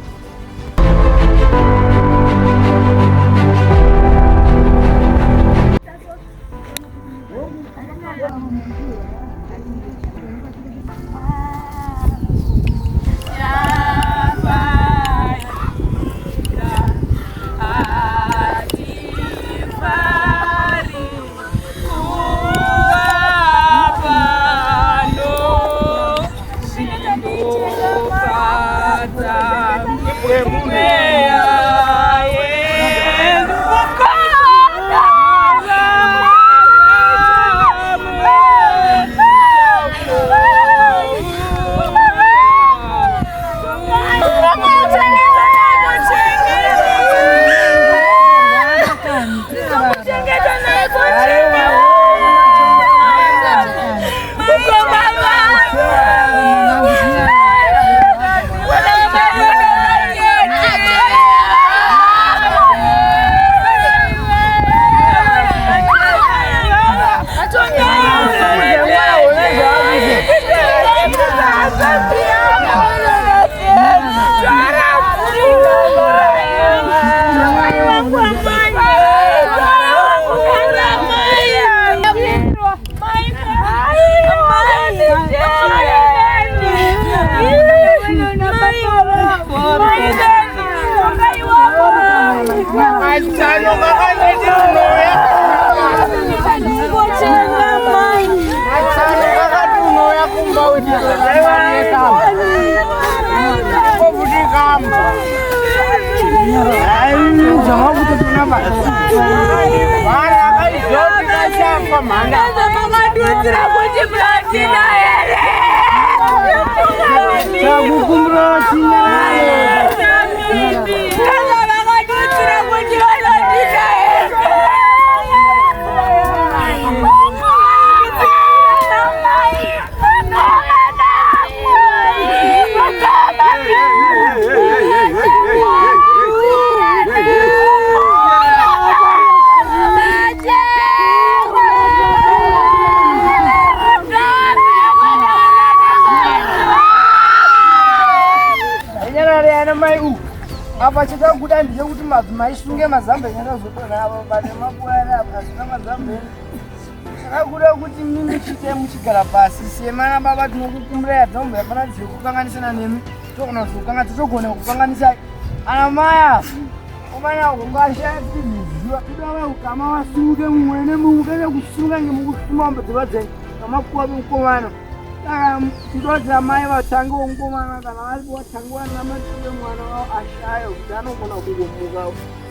Apa chatakuda ndechekuti madzimai sunge mazambe nyatazodonha apa pane makuara apa asina mazambe. Chakakuda kuti mimi chite muchigara pasi semana baba tinokukumbirai hadzambo yapana dzekukanganisana nemi togona kuzokanganisa togona kukanganisai ana maya omana ungashaya tiziziva toda ukama wasunge mumwe nemumwe kene kusunga ngemukusuma mbodziva dzenyu kamakuwa mukomana saka ndoti amai vatange womukomana kana vari vatange vanamatiwe mwana wavo ashaya kuti anogona kungomuka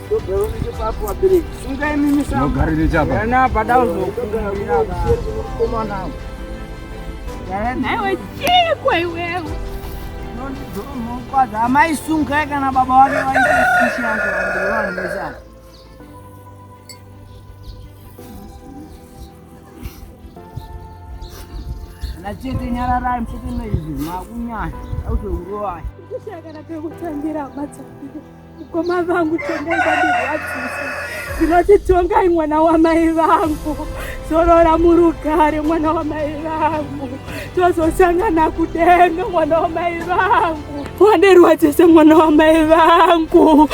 ndobva vabereki sungai mimi
Unogarire chapa.
mukomana
Nhaiwe chiiko iwewe?
Kwadza amai sungai kana baba wake vaite fishi yacho vanhu vese ava. Ana chete nyararai muchete neizvi makunyanya autourovai.
Ndishakana pekutangira matsapiro mukoma vangu tongai vandirwadzisa ndinoti tongai mwana wamai vangu zorora murugare mwana wamai vangu tozosangana kudenga mwana wamai vangu wandirwadzise mwana wamai vangu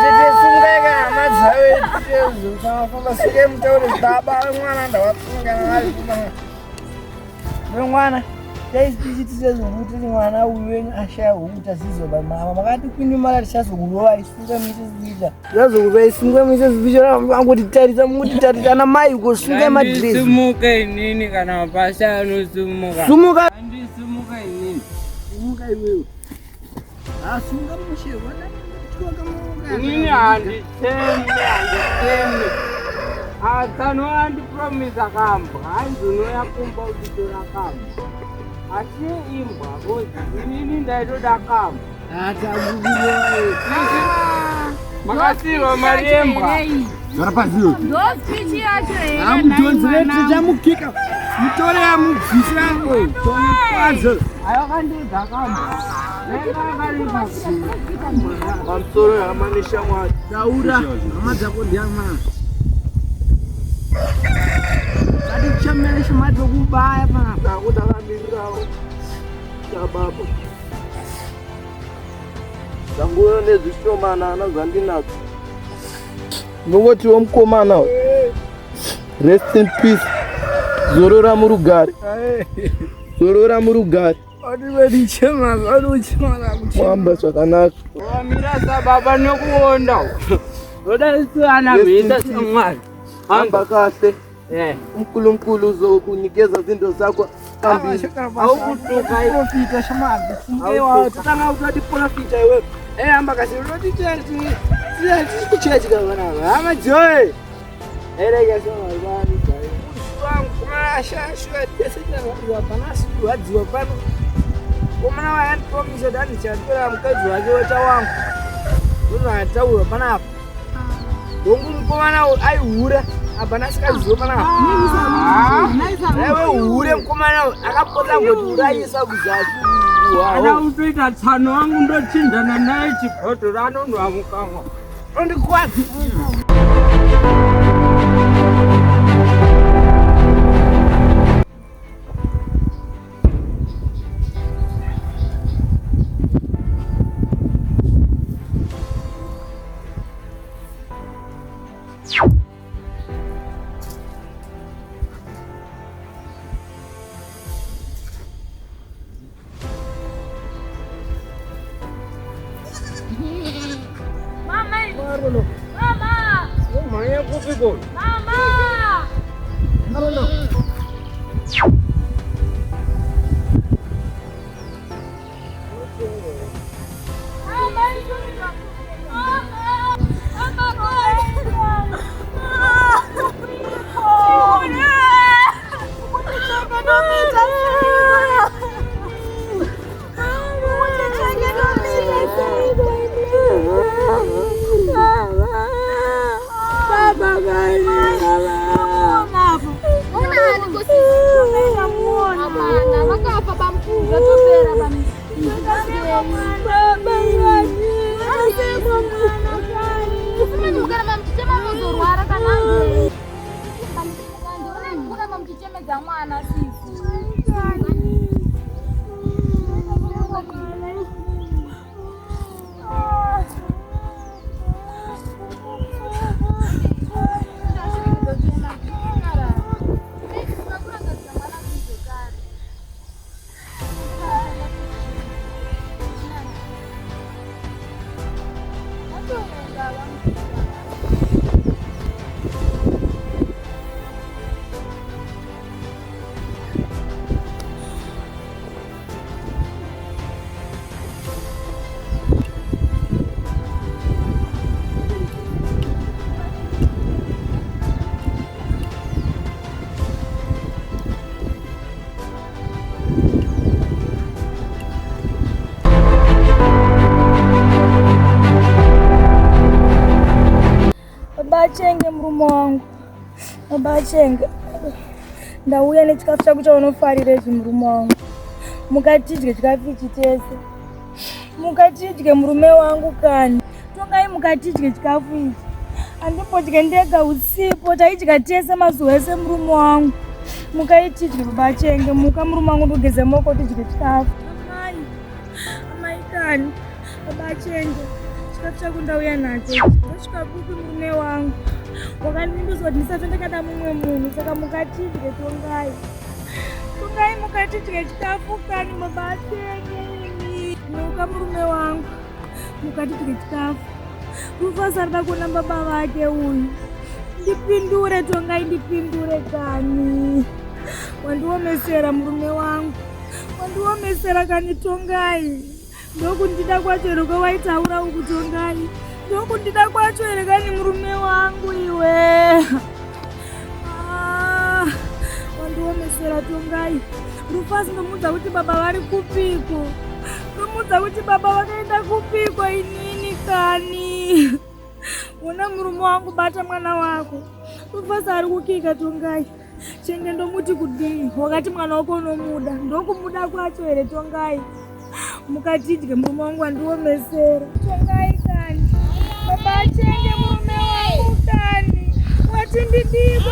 Tete sungai kana hama dzavo sungai mutaure baba vemwana ndavafunga vari kumba vemwana taitichitizezvokuti mwana uyu wenyu ashaya huku tasizoba mama makati kwindimara tichazokurovai sungai muite zviita tichazokurovai sungai muite zviita angoti tarisa mungoti tarisa ana mai uko sungai madresi
Ndisimuke inini kana mapasha anosimuka.
Sumuka.
Ndisimuke inini.
Sumuka iwewe. Asunga mushe wana
Inini handitemi, handitemi. Atsano andipromisa kambwa, hanzi unouya kumba uchitora kambwa. Asi imbwa kozi inini ndaitoda kambwa. Makasirwa mari yembwa.
Zora pasi iwe.
Ndo speech yacho here?
Amudhonzere tichamukika. Mutore amubvisa kwanze.
Pamusoro hama neshamwari.
Taura hama dzako ndiama. Atichemere shomati wokubaya panapa.
Tangu ndakamirirawo chababa. Tanguyo nezvishomanana zvandinadzo. Ndinongotiwo mukomana uyu. Rest in peace. Zorora murugare. Zorora murugare. Mwamba zvakanaka.
Wamira sababa nekuonda. Roda ana mhisa samwari.
Hamba kahle. uNkulunkulu uzokunikeza zinto zakho phambili.
Aukutuka shamwari. Totanga kutoti profita iwe. Eh amba kasi unoti tiri kuchechi kana hama joy. Erega shamwari bani. Wangu kumana shashwa tese tinawa pana sikurwadziwa pano. Komana wayandipromisa kuti andichatora mukadzi wake wacha wangu. Ndozvaataura panapa. Hongu mukomana uyu aihura apa asikaziwe panapa. Aiwe hure mukomana uyu akapotsa ngoti urayisa kuzasi.
Ana utoita tsano wangu ndochinjana naye chibhodhoro anonwa mukanwa.
Ondikwadzi.
Mama! Mama!
Umhanya kupi ko?
Mama! Mwana sisi.
Baba achenge murume wangu, baba achenge, ndauya nechikafu chako chaunofarira izvi murume wangu, mukatidye chikafu ichi tese, mukatidye murume wangu kani, tongai mukatidye chikafu ichi, handimbodye ndega usipo, taidya tese mazuva ese murume wangu, mukaitidye baba achenge, muka murume wangu ndogeze maoko tidye chikafu. Amai, amai kani, baba achenge chikafu chako ndauya nacho ndosvika kupi murume wangu wakandindusa kuti ndisati ndakada mumwe munhu saka mukatidye tongai tongai mukatidye chikafu kani baba atenge imi muka murume wangu mukatidye chikafu rufasi arida kuona baba vake uyu ndipindure tongai ndipindure kani wandiomesera murume wangu wandiomesera kani tongai ndokundida kwacho here kwawaitaura uku tongai ndokundida kwacho here kani murume wangu iwe Ah, wandiomesera tongai rufasi ndomuudza kuti baba vari kupiko ndomuudza kuti baba vakaenda kupiko inini kani ona murume wangu bata mwana wako rufasi ari kukika tongai Chenge ndomuti kudii? Wakati mwana wako unomuda, ndokumuda kwacho here Tongai? Mukatidye murume wangu andiomesera. Tongai kani, baba achenge murume wangu kani, wati ndidiko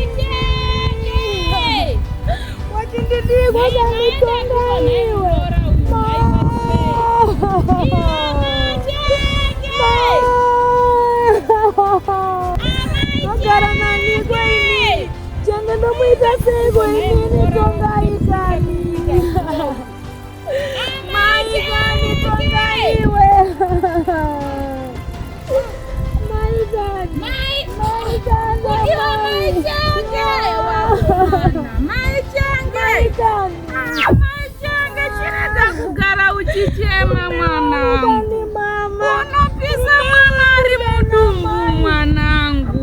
ini, wati ndidiko kani Tongai iwe. Ndogara naniko ini? Chenge ndomuita seiko inini Tongai kani? Mai kani Tongai iwe. Mai kani. Mai kani.
Kudiwa mai Chenge. Mai Chenge.
Mai kani.
Mai Chenge chirega kugara uchichema mwanangu. Unopisa mwana ari mudumbu mwanangu.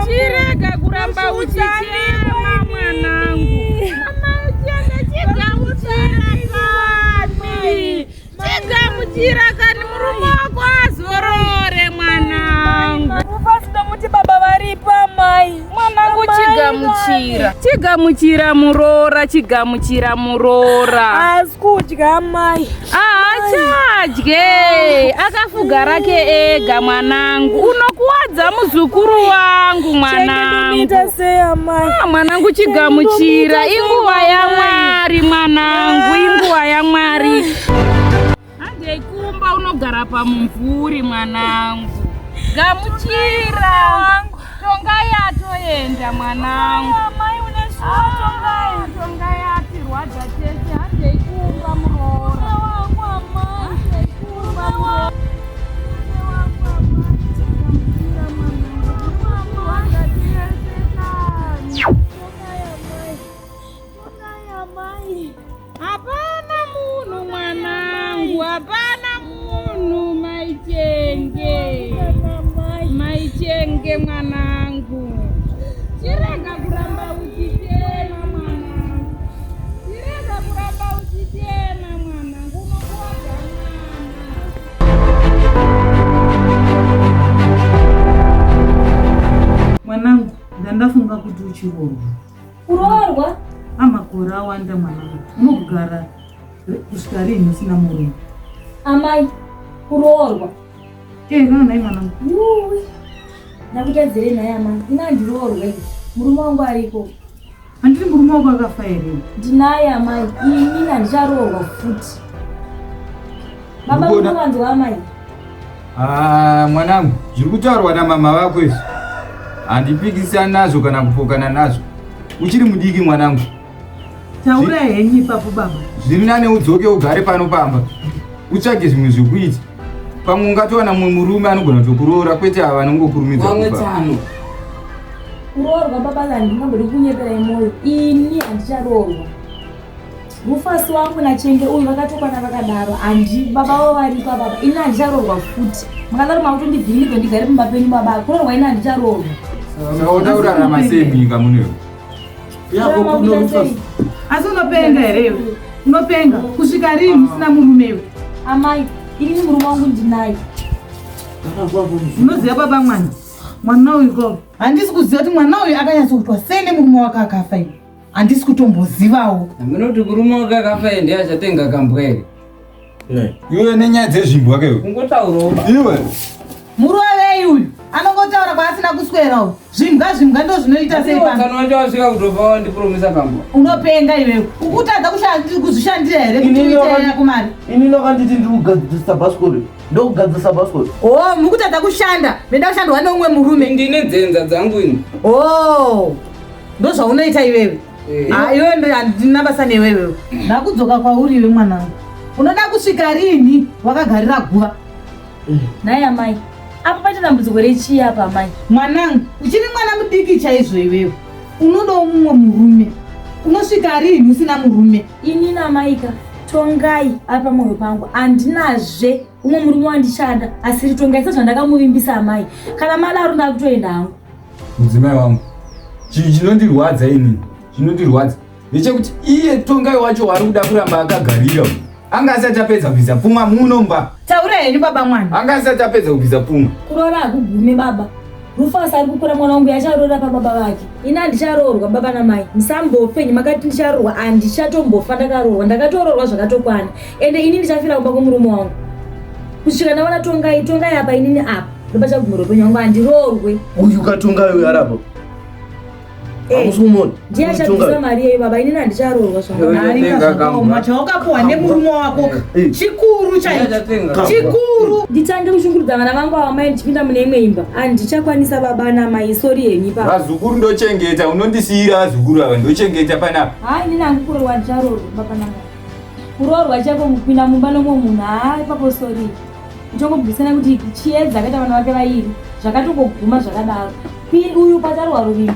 Chirega kuramba uchichema mwanangu. Mai Chenge chigamuchira kani. Chigamuchira kani murume wako azorore mwanangu.
Mufasi ndomuti baba varipo amai.
Mwanangu chigamuchira. Chigamuchira muroora, chigamuchira muroora.
Asi kudya amai.
Haachadye, akafuga rake ega mwanangu. Unokuwadza muzukuru wangu mwanangu.
Ndomuita sei amai?
Ah, mwanangu chigamuchira, inguva yaMwari mwanangu, inguva yaMwari. Handei kumba unogara pamumvuri mwanangu. Gamuchira. Tongai atoenda mwanangu.
Amai une shuwa Tongai.
Tongai atirwadza tese, handei kumba muroora.
Wangu amai.
Handei kumba muroora.
Tongai amai. Tongai amai.
Hapana munhu mwanangu, hapana munhu maichenge. Maichenge mwanangu. Chirega kuramba uchichema mwanangu. Chirega kuramba uchichema mwanangu, unokuwadza mwana.
Mwanangu, ndandafunga kuti uchiroorwa.
Kuroorwa?
Amakore awanda mwanangu, unogara kusvika rini usina murume?
Amai, kuroorwa.
Eh, kana nhai mwanangu.
Yuwi. Ndakutadzire naye amai. Ini handiroorwe. Murume wangu ariko.
Handiti murume wako akafa here?
Ndinaye amai. Ini handicharoorwa futi. Baba
Ndikuona-
munowanzwa amai.
Ah, mwanangu, zviri kutaurwa namama vako izvi handipikisani nazvo kana kupokana nazvo. Uchiri mudiki mwanangu.
Taura henyu ipapo baba.
Zviri nane udzoke ugare pano pamba utsvage zvimwe zvekuita. Pamwe ungatowana mumwe murume anogona kutokuroora kwete ava vanongokurumidza
Vamwe
kufa.
tsano.
Kuroorwa baba handingambodi kunyeperai moyo. Ini handicharoorwa. Rufasi wangu nachenge uyu vakatokwana vakadaro. Handi baba vavo varipo baba. Ini handicharoorwa futi. Makadaro makutondivhiringidza ndigare pamba penyu baba. Kuroorwa ini handicharoorwa.
Saka uda kurarama sei munyika muno iwe?
Asi unopenga here iwe? Unopenga kusvika rini usina murume iwe?
Amai, inini murume wangu ndinaye.
Unoziva baba mwana, mwana uyu ko handisi kuziva kuti mwana uyu akanyatsokuitwa sei nemurume wake akafa iwe. Handisi kutombozivawo.
Hameno kuti murume wake akafa here ndiye achatenga kambwa here.
Iwe nenyaya dzezvimbwa ke iwe.
Kungotaurawo.
Iwe.
Murovei uyu anongotaura kwaasina kuswera uyu. Zvimbwa zvimbwa ndo zvinoita sei pano.
Tsano wacho wasvika kutopa wandipromisa kambwa.
Unopenga iwewe. Ukutadza kuzvishandira here kuti uite yako mari?
Inini wakanditi ndiri kugadzirisa bhasikoro. Ndokugadzirisa bhasikoro.
Oh, mukutadza kushanda. Menda kushandwa neumwe murume.
Ndine dzenza dzangu ini.
Oh. Ndozvaunoita iwewe. Ah, iwewe handina basa newewe. Ndakudzoka kwauri iwe mwanangu. Unoda kusvika rini wakagarira guva?
Nhai amai. Apa paita dambudziko rechii apa amai?
Mwanangu, uchiri mwana mudiki chaizvo iwewe. Unodawo mumwe murume. Unosvika rini usina murume?
Inini amaika Tongai ari pamwoyo pangu handinazve umwe murume wandichada asiri Tongai sezvandakamuvimbisa amai. Kana madaro ndakutoenda hangu.
Mudzimai wangu, chinhu chinondirwadza inini, chinondirwadza ndechekuti iye Tongai wacho wari kuda kuramba akagarira uyu. Anga asati apedza kubvisa pfuma muno mba.
Taura henyu baba mwana.
Anga asati apedza kubvisa pfuma.
Kuroora hakugume baba. Rufasi ari kukura mwana wangu yacharoora pababa vake. Ini handicharoorwa baba namai. Musambofe nyi makati ndicharoorwa handichatombofa ndakaroorwa. Ndakatoroorwa zvakatokwana. Ende ini ndichafira kumba kwemurume wangu. Kusvika ndaona Tongai, Tongai apa inini apa. Ndopachagumira upenyu wangu handiroorwe.
Uyu katongai uyu arapo.
Eh,
Hamusi kumuona?
Ndiye achabvisa mari yeyo baba inini handicharoorwa
zvakaoma chawakapuwa nemurume wako
Eh.
chikuru chaicho chikuru
nditange kushungurudza vana vangu ava mai ndichipinda mune imwe imba handichakwanisa baba namai sori henyu baba
Vazukuru ndochengeta, unondisiira vazukuru ava ndochengeta panapa.
haa inini hangu kuroorwa handicharoorwa baba namai kuroorwa chaiko kupinda mumba nomwe munhu haa ipapo sori ndichongobvisana kuti chiedza akaita vana vake vairi zvakatongoguma zvakadaro uyu pacharwa ruvimbo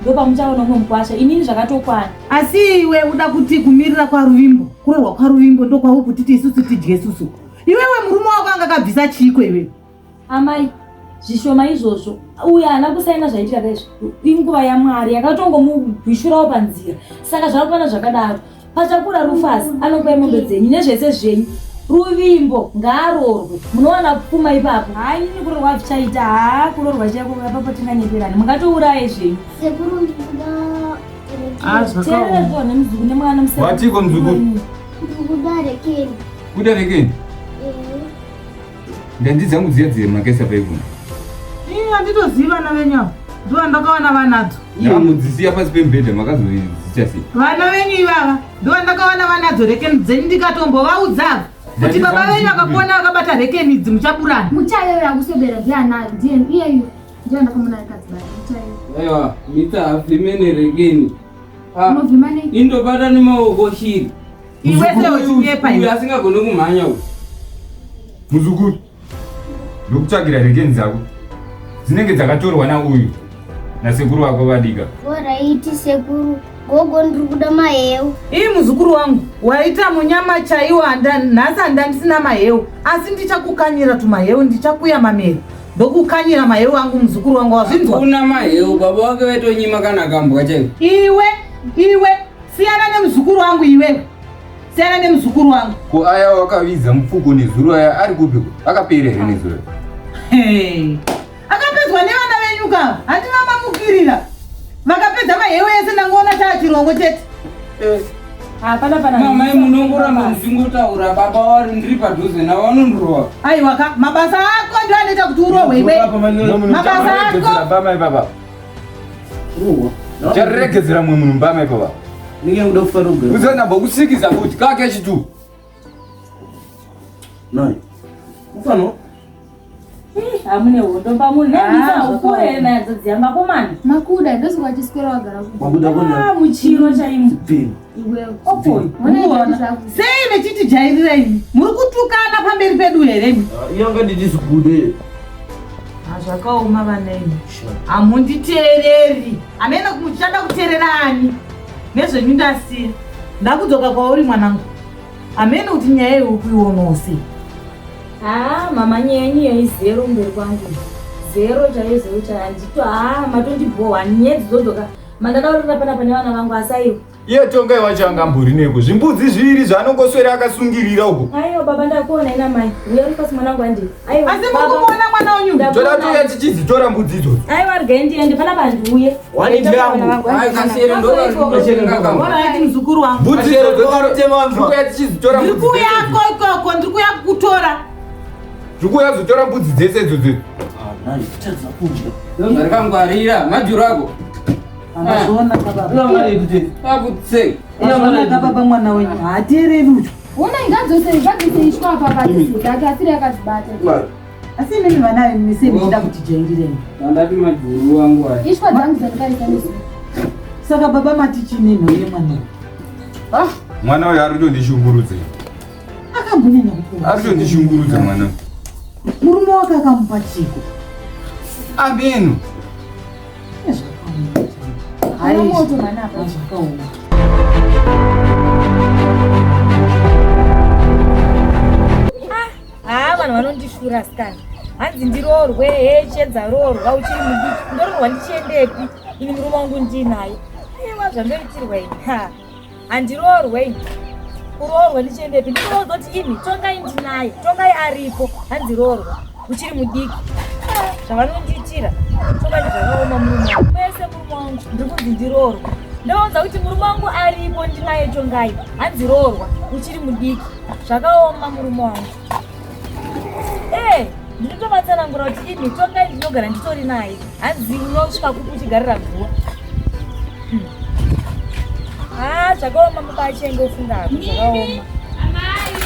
ndopamuchaona umwe mukwasha inini zvakatokwana
asi iwe uda kuti kumirira kwaruvimbo kuroorwa kwaruvimbo ndokwauri kutiti isusu tidye susu iwewe murume wako anga akabvisa chiiko iwewe
amai zvishoma izvozvo uyo haana kusaina zvaitika kaizvo inguva yamwari yakatongomubwishurawo panzira saka zvakakwana zvakadaro pachakura rufasi anokupai mombe dzenyu nezvese zvenyu ruvimbo ngaarorwe munowana pfuma ipapo haa inini kurorwa hazvichaita haa kurorwa chaiko ipapo tinganyeperani mungatouraye zvenyu
Sekuru ndikuda
Ah,
teerera zvo nemuzukuru nemwana musee
Watiko muzukuru?
Ndikuda rekeni.
Kuda rekeni? Ndanzi dzangu dziya dziya makaisa paivhu.
Ii handitozivi vana venyu ava ndivo ndakawana vanadzo.
Ndamudzisiya pasi pemubhedha makazodziita sei?
Vana venyu ivava ndivo ndakawana vanadzo rekeni dzenyu ndikatombovaudza kuti baba venyu vakakuona vakabata rekeni idzi muchaburana.
Muchayo yakuswedera ndiye anayo ndiye iyeyu ndiye ndakamuna akadzibata muchayo.
Aiwa, mita avhime nerekeni. Ah,
Unovhima nei?
Indobata nemaoko shiri.
Iwe seuchinyepa
Uyu asingagoni kumhanya uyu.
Muzukuru, ndokutsvagira rekeni dzako. Dzinenge dzakatorwa nauyu nasekuru vako vadika.
Oraiti sekuru, gogo ndiri kuda maheu.
Ii muzukuru wangu waita munyama chaiwo nhasi handa ndisina maheu asi ndichakukanyira tumaheu ndichakuya mamere ndokukanyira maheu angu muzukuru wangu wazvinzwa
Kuna maheu baba wake vaitonyima kana kambwa chaiko.
iwe iwe siyana nemuzukuru wangu iwewe siyana nemuzukuru wangu
Ko aya wakavidza mupfuko nezuro aya ari kupiko? Akapera here nezuro?
Hey. Akapedzwa nevana venyu ka handi vamamukirira vakapedza maheu ese ndangoona chaa chirongo chete
hapana pana
Mamai munongoramba muchingotaura baba wari ndiri padhuze navo vanondirova.
aiwa ka mabasa ako ndio anoita kuti urohwe iwe mabasa ako
Mbama ipapa. Charegedzera mumwe munhu mbama ipapa.
Ndinge kuda kufa roga.
Uzanamba kusikiza futi kake chitu.
Nai. Ufano?
hamune hondo pamunhu
Ah,
ukura here nadzo dziya makomana
Makuda ndosikuwa chiswera wagara ku.
Makuda kona.
Ah, muchiro chaimo
Bvini.
Iwewe.
Opoyi.
Munoona.
sei vechitijairira imi muri kutukana pamberi pedu here imi
Yanga nditizigude.
zvakaoma vana imi hamunditeereri hamene muchada kuteerera ani nezvenyu ndasiya ndakudzoka kwauri mwanangu hamene kuti nyaya iyi uri kuionawo sei
haa mama nyaya yenyu iyo izero mberi kwangu zero chaiyo zero chaiyo handito haa matondibhohwa nyaya dzodzoka mandadaurira panapa nevana vangu asi aiwa
Iye Tongai wacho angambori neko. Zvimbudzi zviviri zvaanongoswera akasungirira uko.
aiwa baba ndakuona ina mai uya uri pasi mwanangu andii aiwa
asi muri kumuona mwana wenyu
Toda touya tichidzitora mbudzi idzodzo.
aiwa regai ndiende panapa handiuye
Wani ndyangu.
Ai kasere ndovarikutotenga kambwa.
Alright, muzukuru wangu
Mbudzi idzodzo tiri tichidzitora
ndiri
mbudzi
kuuya
dzese.
ikoko ndiri kuuya kukutora
Tiri kuuya kuzotora mbudzi dzese idzodzo.
Ah, nai, kutadza kudya.
Ndozvarikangwarira majuru ako.
Amazviona kababa
Ina mari yekuti.
Akutsei.
Amazviona kababa mwana wenyu haateereri ucho
Ona ngadzose ngadzose ishwa apa padzisi dzake asiri akadzibata.
Mari.
asi imimi vana venyu sei muchida kutijairira imi
Andati majuru wangu aya.
Ishwa dzangu dzandikaisa nesu.
saka baba mati chine nhau yemwana uyu
Mwana uyu ari kutondishungurudza.
akambonyanya kupuwa
Ari kutondishungurudza mwana.
murume wake akamupa chiko
Ameno.
Ana moto mwana apa.
zvakaoma
haa vanhu vanondishura sikana hanzi ndiroorwe he chiedza roorwa uchiri mudiki ndoroorwa ndichiendepi ini murume wangu ndinaye aiwa zvandoitirwa ini ha handiroorwe ini kuroorwa ndichiendepi ndinorodza kuti imi tongai ndinaye tongai aripo hanzi roorwa uchiri mudiki Ah, Zvavanondiitira chokwadi zvakaoma murume wangu. Kwese murume wangu ndiri kunzi ndiroorwa. Ndovaudza kuti murume wangu aripo ndinaye Tongai. Hanzi roorwa uchiri mudiki. Zvakaoma murume wangu. Eh, ndinotovatsanangura kuti ini Tongai ndinogara nditori naye. Hanzi unosvika kupi uchigarira guwa. Ah, zvakaoma mubachenge ufunga hako zvakaoma.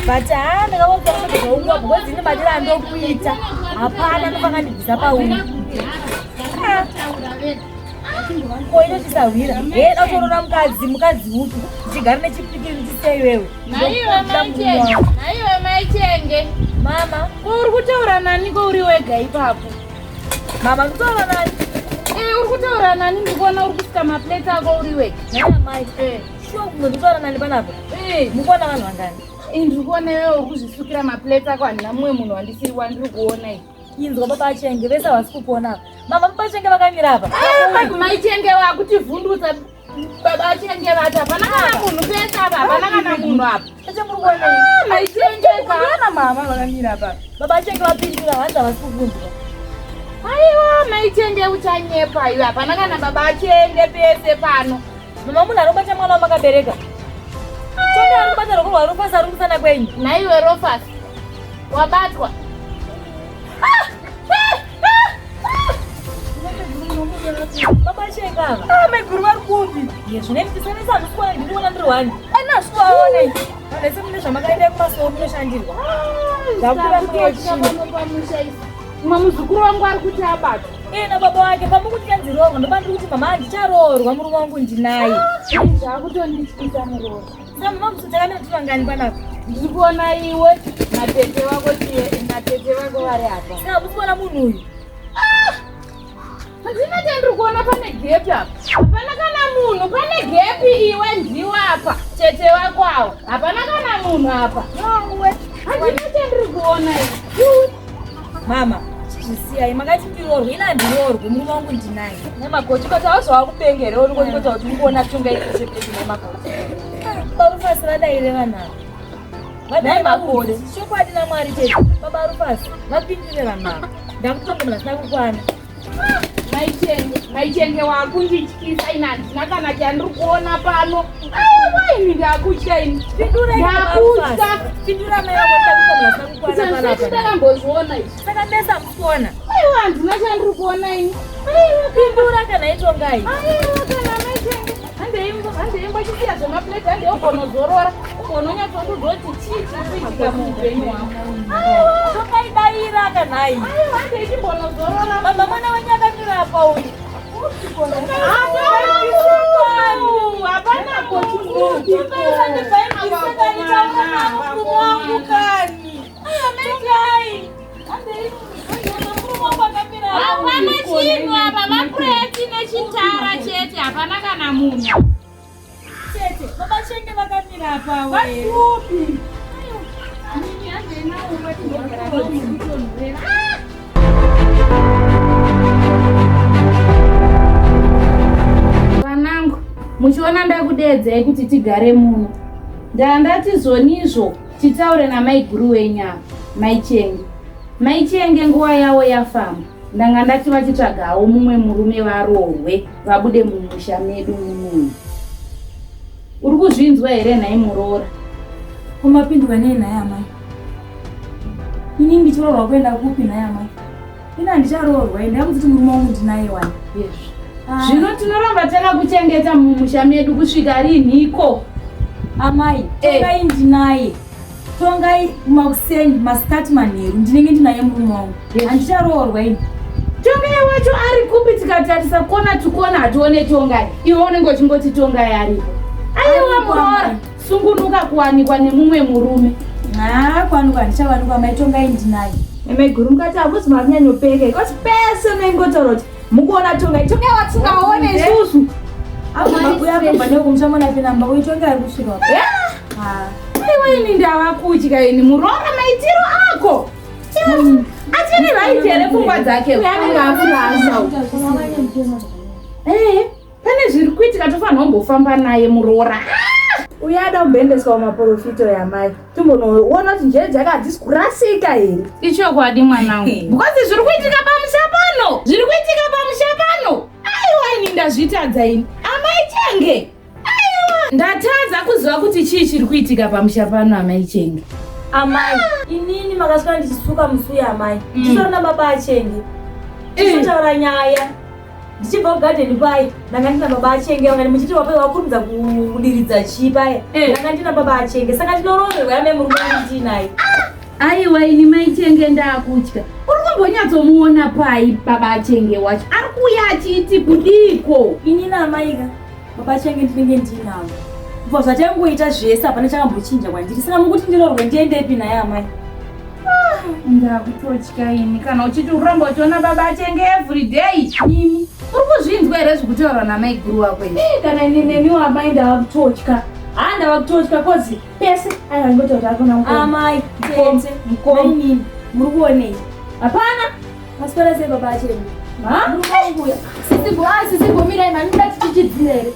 But ah, ndakaona kuti zvaungwa because ini madira andokuita. Hapana anofanga ndibvisa pauri. Ah. Ko ino chisahwira. He, da kutorora mukadzi, mukadzi upi? Ndichigara nechipikiri ndichisiya iwewe.
Naiwe maichenge. Naiwe maichenge.
Mama,
ko uri kutaura nani ko uri wega ipapo?
Mama, ndikutaura nani?
Eh, uri kutaura nani? Ndikuona uri kusuka maplate ako uri wega.
Nhai amai.
Eh.
Sure kunge ndikutaura nani panapa?
Eh.
Mukuona vanhu vangani?
Eh, ndiri kuona iwewe uri kuzvisukira maplate ako handina mumwe munhu wandisiri wandiri kuona iyi.
Inzwa baba Achenge vese havasi kukuona apa. Mama baba Achenge vakamira apa.
Ah, mai Chenge wakutivhundutsa baba Chenge vati hapana kana munhu pese apa hapana kana munhu apa.
Chete muri kuona.
Ah, mai Chenge
ka. Mama vakamira apa. Baba Chenge vapindura hanzi havasi kukunzwa.
Aiwa mai Chenge uchanyepa iwe hapana kana baba Chenge pese pano.
Mama munhu arikubata mwana wamakabereka. Tonde arikubata roko rwaRufasi ari kusana kwenyu.
Naiwe Rofasi wabatwa.
Baba Chenge ava.
Ah, maiguru vari kupi?
Ye zvine mutisanisa handisi kuona ndiri kuona ndiri wani. Ana handisi kuvaona. Vanhu vese mune zvamakaenda kumasowo munoshandirwa. Zvakura munochii.
Mumwe muzukuru wangu ari kuti abatwa.
Iye nababa wake pamukuti kanzi roorwa ndobva ndiri kuti mama handicharoorwa murume wangu ndinaye.
Zvakutondityisa muroora.
Saka mama musu takamira tiri vangani panapa?
Ndiri kuona iwe natete vako natete vako vari apa.
Saka hamusi kuona munhu uyu?
Handina chandiri kuona pane gepi apa. Hapana kana munhu pane gepi iwe ndiwe apa. Tete vako avo. Hapana kana munhu apa. Handina chandiri kuona iwe.
Mama, chizvisiyai makati ndiroorwe ini handiroorwe murume wangu ndinaye.
Nemakoti ukati hauzova kupenga here uri kuita kuti ungoona tunga ipese pese nemakoti.
Baba Rufasi vadaire vanhu ava. Vadai makoti. Chokwadi naMwari chete. Baba Rufasi vapindure vanhu ava. Ndakutonga munhu asina kukwana.
Maichenge, maichenge wakundityisa ini handina kana chandiri kuona pano. Aiwa ini ndakutya ini. Ndakutya.
Pindura mai vako ndakutonga munhu asina kukwana panapa.
Zvisati ndakambozviona izvi.
Saka mese hamusi kuona.
Aiwa handina chandiri kuona ini. Aiwa
pindura kana itongai.
Aiwa kana maichenge. Handei mbochisiya zvemaplate handei ugonozorora. Ugononyatsondiudza kuti chii chiri kuitika muupenyu hwako.
Aiwa. Tongai daira kanai.
Aiwa handei chimbonozorora.
Baba mwana wenyu akamira apa uyu.
Hapana Hapana chinhu apa mapureti nechitara chete hapana kana munhu.
Tete, baba Chenge vakamira apa we.
Vakupi? Vanangu, muchiona ndakudeedzai kuti tigare muno. Ndandati zvonizvo titaure namaiguru wenyu ava, mai Chenge. Mai Chenge nguva yavo yafamba. Ndanga ndati vachitsvagawo mumwe murume varoorwe vabude mumusha medu muno. Uri kuzvinzwa here nhai muroora?
Kumapindwa nei nhai amai? Ini ndichiroorwa kuenda kupi nhai amai? Ini handicharoorwa ini ndakuti murume wangu ndinaye wani.
Yezvo. Zvino tinoramba takakuchengeta mumusha medu kusvika rinhiko?
Amai, tongai ndinaye. Tongai makuseni, masikati manheru ndinenge ndinaye murume wangu. Handicharoorwa ini.
Tongai wacho ari kupi tikatarisa kona tukona hatione Tongai. Iwe unenge uchingoti Tongai aripo. Aiwa muroora, sungunuka kuwanikwa nemumwe murume.
Haa, kuwanikwa handichawanikwa amai, Tongai ndinaye.
Maiguru mukati hamuzi makunyanyopeka because pese maingotaura kuti mukuona Tongai Tongai watingaone isusu.
Abuya akabva nekumusha apinda mumba uyu Tongai ari kusvika.
Aiwa ini ndava kutya ini muroora maitiro ako. Achiri right here pfungwa dzake? Uyu anenge akurasa. Eh, pane zviri kuitika tofanira kumbofamba naye muroora.
Uye ada kumboendeswa kumaporofita yamai timbonoona kuti njere dzake hadzisi kurasika here.
Ichokwadi mwanangu. Because zviri kuitika pamusha pano. Zviri kuitika pamusha pano. Aiwa ini ndazvitadza ini. Amai Chenge. Aiwa ndatadza kuziva kuti chii chiri kuitika pamusha pano amai Chenge.
Amai, inini makasvika ndichisuka musuya amai. Nditori nababa Achenge. Tichitaura nyaya. Ndichibva kugadheni paye, ndanga ndina baba Achenge vakati muchiti wape wakurumidza kudiridza chii paye. Ndanga ndina baba Achenge saka ndinoroorerwa yamai murume wangu ndiinaye.
Aiwa ini mai Chenge ndakutya. Uri kumbonyatsomuona pai baba Achenge wacho? Ari kuuya achiti kudiiko?
Ini naamai ka baba Chenge ndinenge ndinavo. Kubva zvatangoita zvese hapana chakambochinja kwandiri. Saka mukuti ndiroorwe ndiendepi naye amai?
Ndakutotya ini kana uchiti uramba uchiona baba Achenge every day. Imi uri kuzvinzwa here zvikutaurwa namaiguru wako izvi?
Kana ini neniwo amai ndava kutotya. Haa ndava kutotya kozi pese aiwa ngotaura akuna mukoma.
Amai, tete,
mukoma.
Mainini, muri kuonei?
Hapana.
Maswera sei baba Achenge?
Ha?
Murume wangu uya.
Sisi bo, ah, sisi bomirai mani muda tichichidzira here?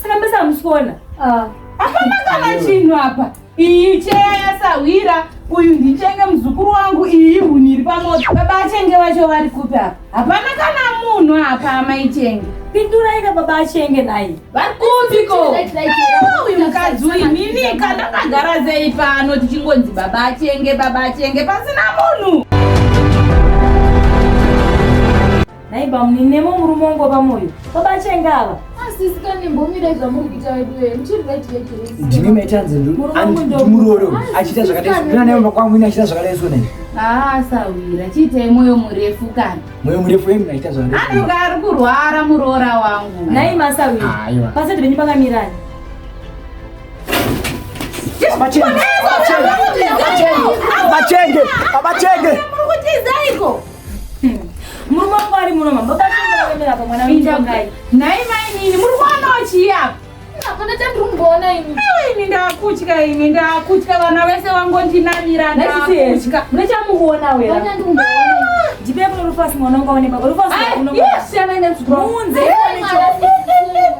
Saka mbesa hamusi kuona?
Ah.
Hapana kana chinhu apa. Iyi cheya yasahwira, uyu ndichenge muzukuru wangu, iyi huni iri pamoto. Baba Achenge vacho vari kupi apa? Hapana kana munhu apa amai Chenge.
Pindurai ka baba Achenge nhai.
Vari kupiko? Aiwa, uyu mukadzi uyu minika ndakagara sei pano tichingonzi baba Achenge, baba Achenge pasina munhu.
Nhai bamunini nemo murume wangu wapamoyo. Baba Achenge ava.
Sisi kani mbomirai zvamuri kuita vedu wee muchiri right right here.
Ndini maitanzi ndimurore achiita zvakadai so. Ndina naye kwangu ini achiita zvakadai so nai.
Ah, sahwira, chiitai moyo murefu kani.
Moyo murefu yemi achiita zvakadai.
Anenge ari kurwara muroora wangu.
Nhai masahwira.
Aiwa.
Pasati penyu pakamirani.
Baba Chenge, Baba Chenge.
Muri kutizaiko?
Murume wangu ari muno mama. Baba Chenge vakamira apa mwana wenyu Tongai.
Nhai mainini, muri kuonawo chii apa?
Hapana chandiri kumboona ini.
Aiwa ini ndakutya ini ndakutya vana vese vangondinamira ndakutya.
Mune chamukuona wera.
Hapana chandiri kumboona ini.
Ndipe kuno Rufasi mwana wangu aone baba. Rufasi uno.
Yes, siyana nemuzukuru wangu.
Munze.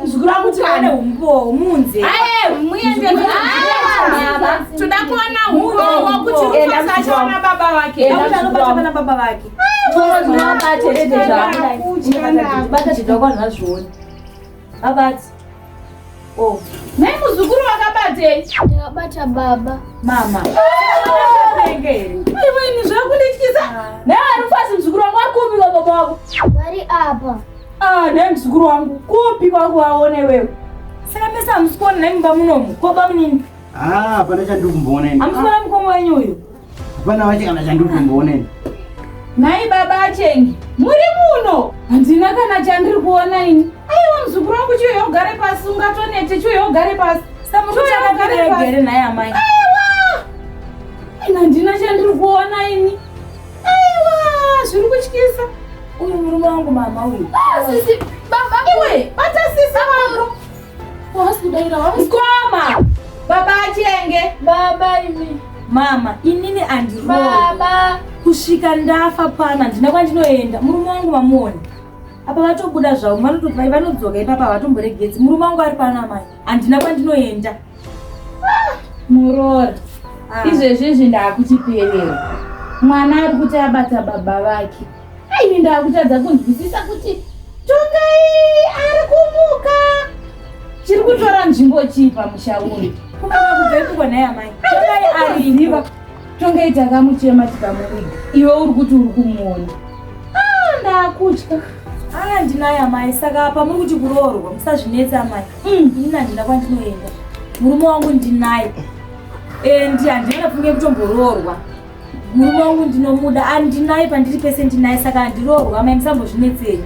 Muzukuru wangu
Kuti ane umbowo munze.
Aye, muende toda kuona umbowo kuti
Enda
Rufasi
muzukuru
achaona baba vake.
Enda
Akuti anobata pana baba vake. Bata zvidhakwa zvazviona. Abati. Oh,
Nhai muzukuru wakabatei?
Ndakabata baba.
mama. Penge here?
Aiwa ini zvakundityisa.
Naye Rufasi muzukuru wangu ari kupi kwa baba wako?
Vari apa.
Ah, naye muzukuru wangu kupi kwako waone wewe?
Saka mese hamusi kuona nhai mumba munomu. Ko bamunini?
Ah, hapana chandiri kumboona ini.
Hamusi kuona mukoma wenyu uyu?
Hapana wacho kana chandiri kumboona ini.
Nhai baba Achenge, muri muno? Handina kana chandiri kuona ini. Aiwa muzukuru wangu chiuya ugare pasi, ungatonete chiuya ugare pasi.
Saka muri
Chiuya ugare
kutsvaka
pasi.
here nhai amai?
Aiwa! Ini handina chandiri kuona ini. Aiwa, zviri kutyisa.
Uyu murume wangu mama uyu.
Ah, sisi baba.
Iwe, bata sisi wangu.
Wasi kudaira wasi.
Mukoma!
Baba Achenge.
Baba imi.
Mama, inini andiroori.
Baba.
Kusvika ndafa pano handina kwandinoenda. Murume wangu mamuona. Apa vatobuda zvavo, vanotobva vanodzoka ipapa havatomboregedzi. Murume wangu ari pano amai. Handina kwandinoenda.
Muroora.
Ah.
Izvezvi izvi ndakuchiperera. Mwana ari kuti abata baba vake. Aini ndakutadza kunzwisisa kuti Tongai ari kumuka. Chiri kutora nzvimbo chii pamusha uno?
Kumuka kubvepiko nhai amai? Tongai aripo.
Tongai takamuchema tikamuviga. Iwe uri kuti uri kumuona. Ah, ndakutya.
Ah, ndinaye amai. Saka apa muri kuti kuroorwa, musazvinetsa amai. Inini handina kwandinoenda. Murume wangu ndinaye. And handina pfunge kutomboroorwa. Murume wangu ndinomuda, andinaye pandiri pese ndinaye saka handiroorwa amai musambozvinetsei.